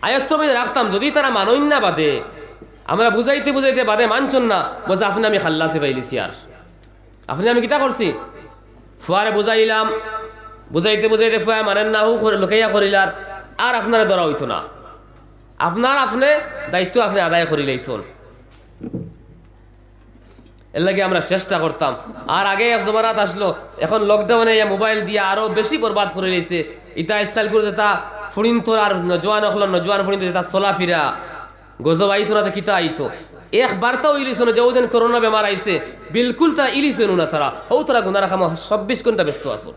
আয়ত্তর ভিতরে রাখতাম, যদি তারা মানইন না বাদে, আমরা বুজাইতে বুজাইতে বাদে মানছইন না, বুজা আপনে আমি খাল্লাসি পাইলিছি আর। আপনে আমি কিতা করছি? ফুয়ারে বুজাইলাম, বুজাইতে বুজাইতে ফুয়ায় মানের না, হউ করে লুকাইয়া করিলার, আর আপনারে ধরা অইতো না। আপনার আপনে দায়িত্ব আপনে আদায় করিলাইছইন। এরলাগি আমরা চেষ্টা করতাম। আর আগে এক জমানাত আছলো, এখন lockdown-এ ইয়া মোবাইল দিয়া আরো বেশি বরবাদ করিলাইছে। ইতা আইজকাইল করে যেতা ফুড়িন্তর আর নজওয়ান অকলর, নজওয়ান ফুড়িন্তর যেতা চলাফিরা, গজব আইতো না তো কিতা আইতো? এক বার্তাও ইলিছইন না যে অউ যেন করোনা বেমার আইছে, বিলকুল তা ইলিছইন না তারা। অউ তারা গুনার কামো চব্বিশ ঘন্টা ব্যস্ত আছইন।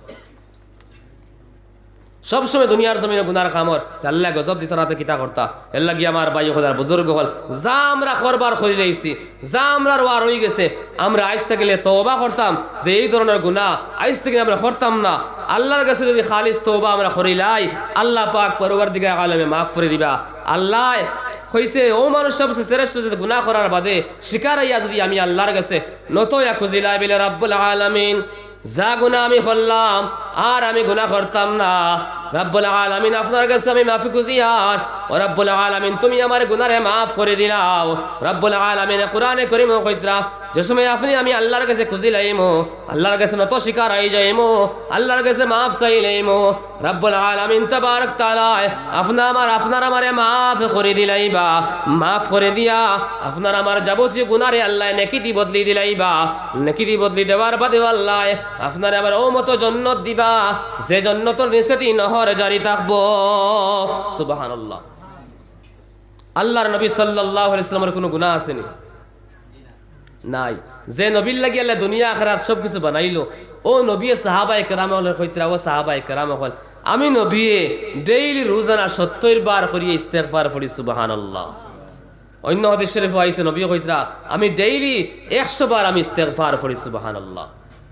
সব সময় দুনিয়ার জমিনো গুনার কামর, তে আল্লায় গজব দিতা না তে কিতা করতা? এরলাগি আমার ভাই অকল আর বুজুর্গ অকল, যা আমরা করবার করিলাইছি, যা আমরার অওয়ার অইগেছে, আমরা আইজ থাকি তওবা করতাম যে এই ধরনর গুনা আইজ থাকি আমরা করতাম না। আল্লার গেছে যদি খালিস তওবা আমরা করিলাই, আল্লা পাক পরওয়ারদিগার আলমে মাফ করি দিবা। আল্লায় কইছে, অউ মানুষ সবচে শ্রেষ্ঠ যে গুনা করার বাদে স্বীকার অইয়া যদি আমি আল্লার গেছে নত অইয়া খুজিলাই, বলে, "রব্বুল আলামিন, যা গুনা আমি করলাম, আর আমি গুনা করতাম না। রব্বুল আলামিন, আপনার গেছে আমি মাফি খুজিয়ার। ও রব্বুল আলামিন, তুমি আমার গুনারে মাফ করি দিলাও।" রব্বুল আলামিনে কোরআনে করিমো কইতরা, যে সময় আপনে আমি আল্লার গেছে খুজিলাইমু, আল্লার গেছে নত স্বীকার অইযাইমু, আল্লার গেছে মাফ চাইলাইমু, রব্বুল আলামিন তাবারক তাআলায় আপনে আমার, আপনার আমারে মাফ করি দিলাইবা। মাফ করি দিয়া আপনার আমার যাবতীয় গুনারে আল্লায় নেকি দি বদলি দিলাইবা। নেকি দি বদলি দেওয়ার বাদেও আল্লায় আপনারে আমার অউ মতো জন্নত দিবা, যে জন্নতর নিচেদি নহর জারি থাকবো। সুবহানাল্লাহ। আল্লার নবী সাল্লাল্লাহু আলাইহি ওয়াসাল্লামর কুনু গুনা আছে নি? নাই। যে নবীর লাগি আল্লায় দুনিয়া আখিরাত সব কিছু বানাইলো, অউ নবীয়ে সাহাবায়ে কেরাম অকলরে কইতরা, "ও সাহাবায়ে কেরাম অকল, আমি নবীয়ে daily রোজানা সত্তইর বার করি ইস্তেগফার পড়ি।" সুবহানাল্লাহ। অইন্য হাদিস শরিফো আইছে, নবীয়ে কইতরা, "আমি daily একশো বার আমি ইস্তেগফার পড়ি।" সুবহানাল্লাহ।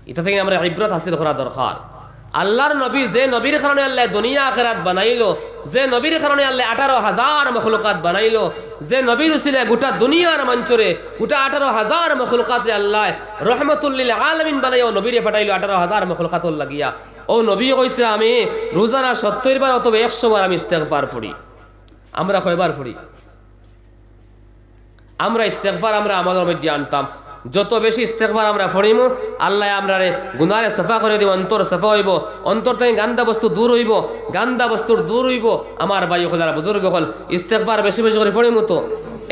ইতা থাকি আমরা ইবরত হাসিল করা দরকার। আল্লার নবী, যে নবীর কারণে আল্লায় দুনিয়া আখিরাত বানাইলো, যে নবীর কারণে আল্লায় আঠারো হাজার মখলুকাত বানাইলো, যে নবীর উসিলায় গোটা দুনিয়ার মানষরে, গোটা আঠারো হাজার মখলুকাতরে আল্লায় রহমতুল্লিল আলামিন বানাইয়া অউ নবীরে পাঠাইলো আঠারো হাজার মখলুকাতর লাগিয়া। অউ নবীয়ে কইছে, "আমি রোজানা সত্তইর বার অথবা একশো বার আমি ইস্তেগফার পড়ি।" আমরা কয়বার পড়ি? আমরা ইস্তেগফার আমরা আমলর মধ্যে আনতাম। যত বেশি ইস্তেগফার আমরা পড়িমু, আল্লায় আমরারে গুনারে সাফা করি দিবো, অন্তর সাফা অইবো, অন্তর থাকি গান্দা বস্তু দূর অইবো, গান্দা বস্তুর দূর অইবো। আমার ভাই অকল, যারা বুজুর্গ অকল, ইস্তেগফার বেশি বেশি করি পড়িমু তো।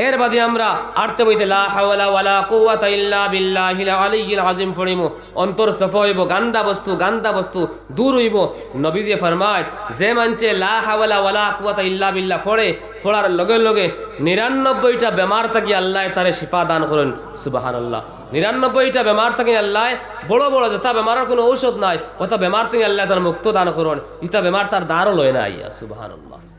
এর বাদে আমরা আরতে বইতে লা হাওলা ওয়ালা কুওয়াতা ইল্লা বিল্লাহিল আলিয়্যিল আযীম পড়িমু, অন্তর সাফা অইবো, গান্দা বস্তু, গান্দা বস্তু দূর অইবো। নবীজিয়ে ফরমাইন, যে মানষে লা হাওলা ওয়ালা কুওয়াতা ইল্লা বিল্লাহ পড়ে, পড়ার লগে লগে নিরানব্বইটা বেমার থাকি আল্লায় তারে শিফা দান করইন। সুবহানাল্লাহ। নিরানব্বইটা বেমার থাকি আল্লায়, বড় বড় যেতা বেমারর কুনু ঔষধ নাই, অতা বেমার থাকি আল্লায় তারে মুক্ত দান করইন। ইতা বেমার তার দ্বারও লয় না আইয়া। সুবহানাল্লাহ।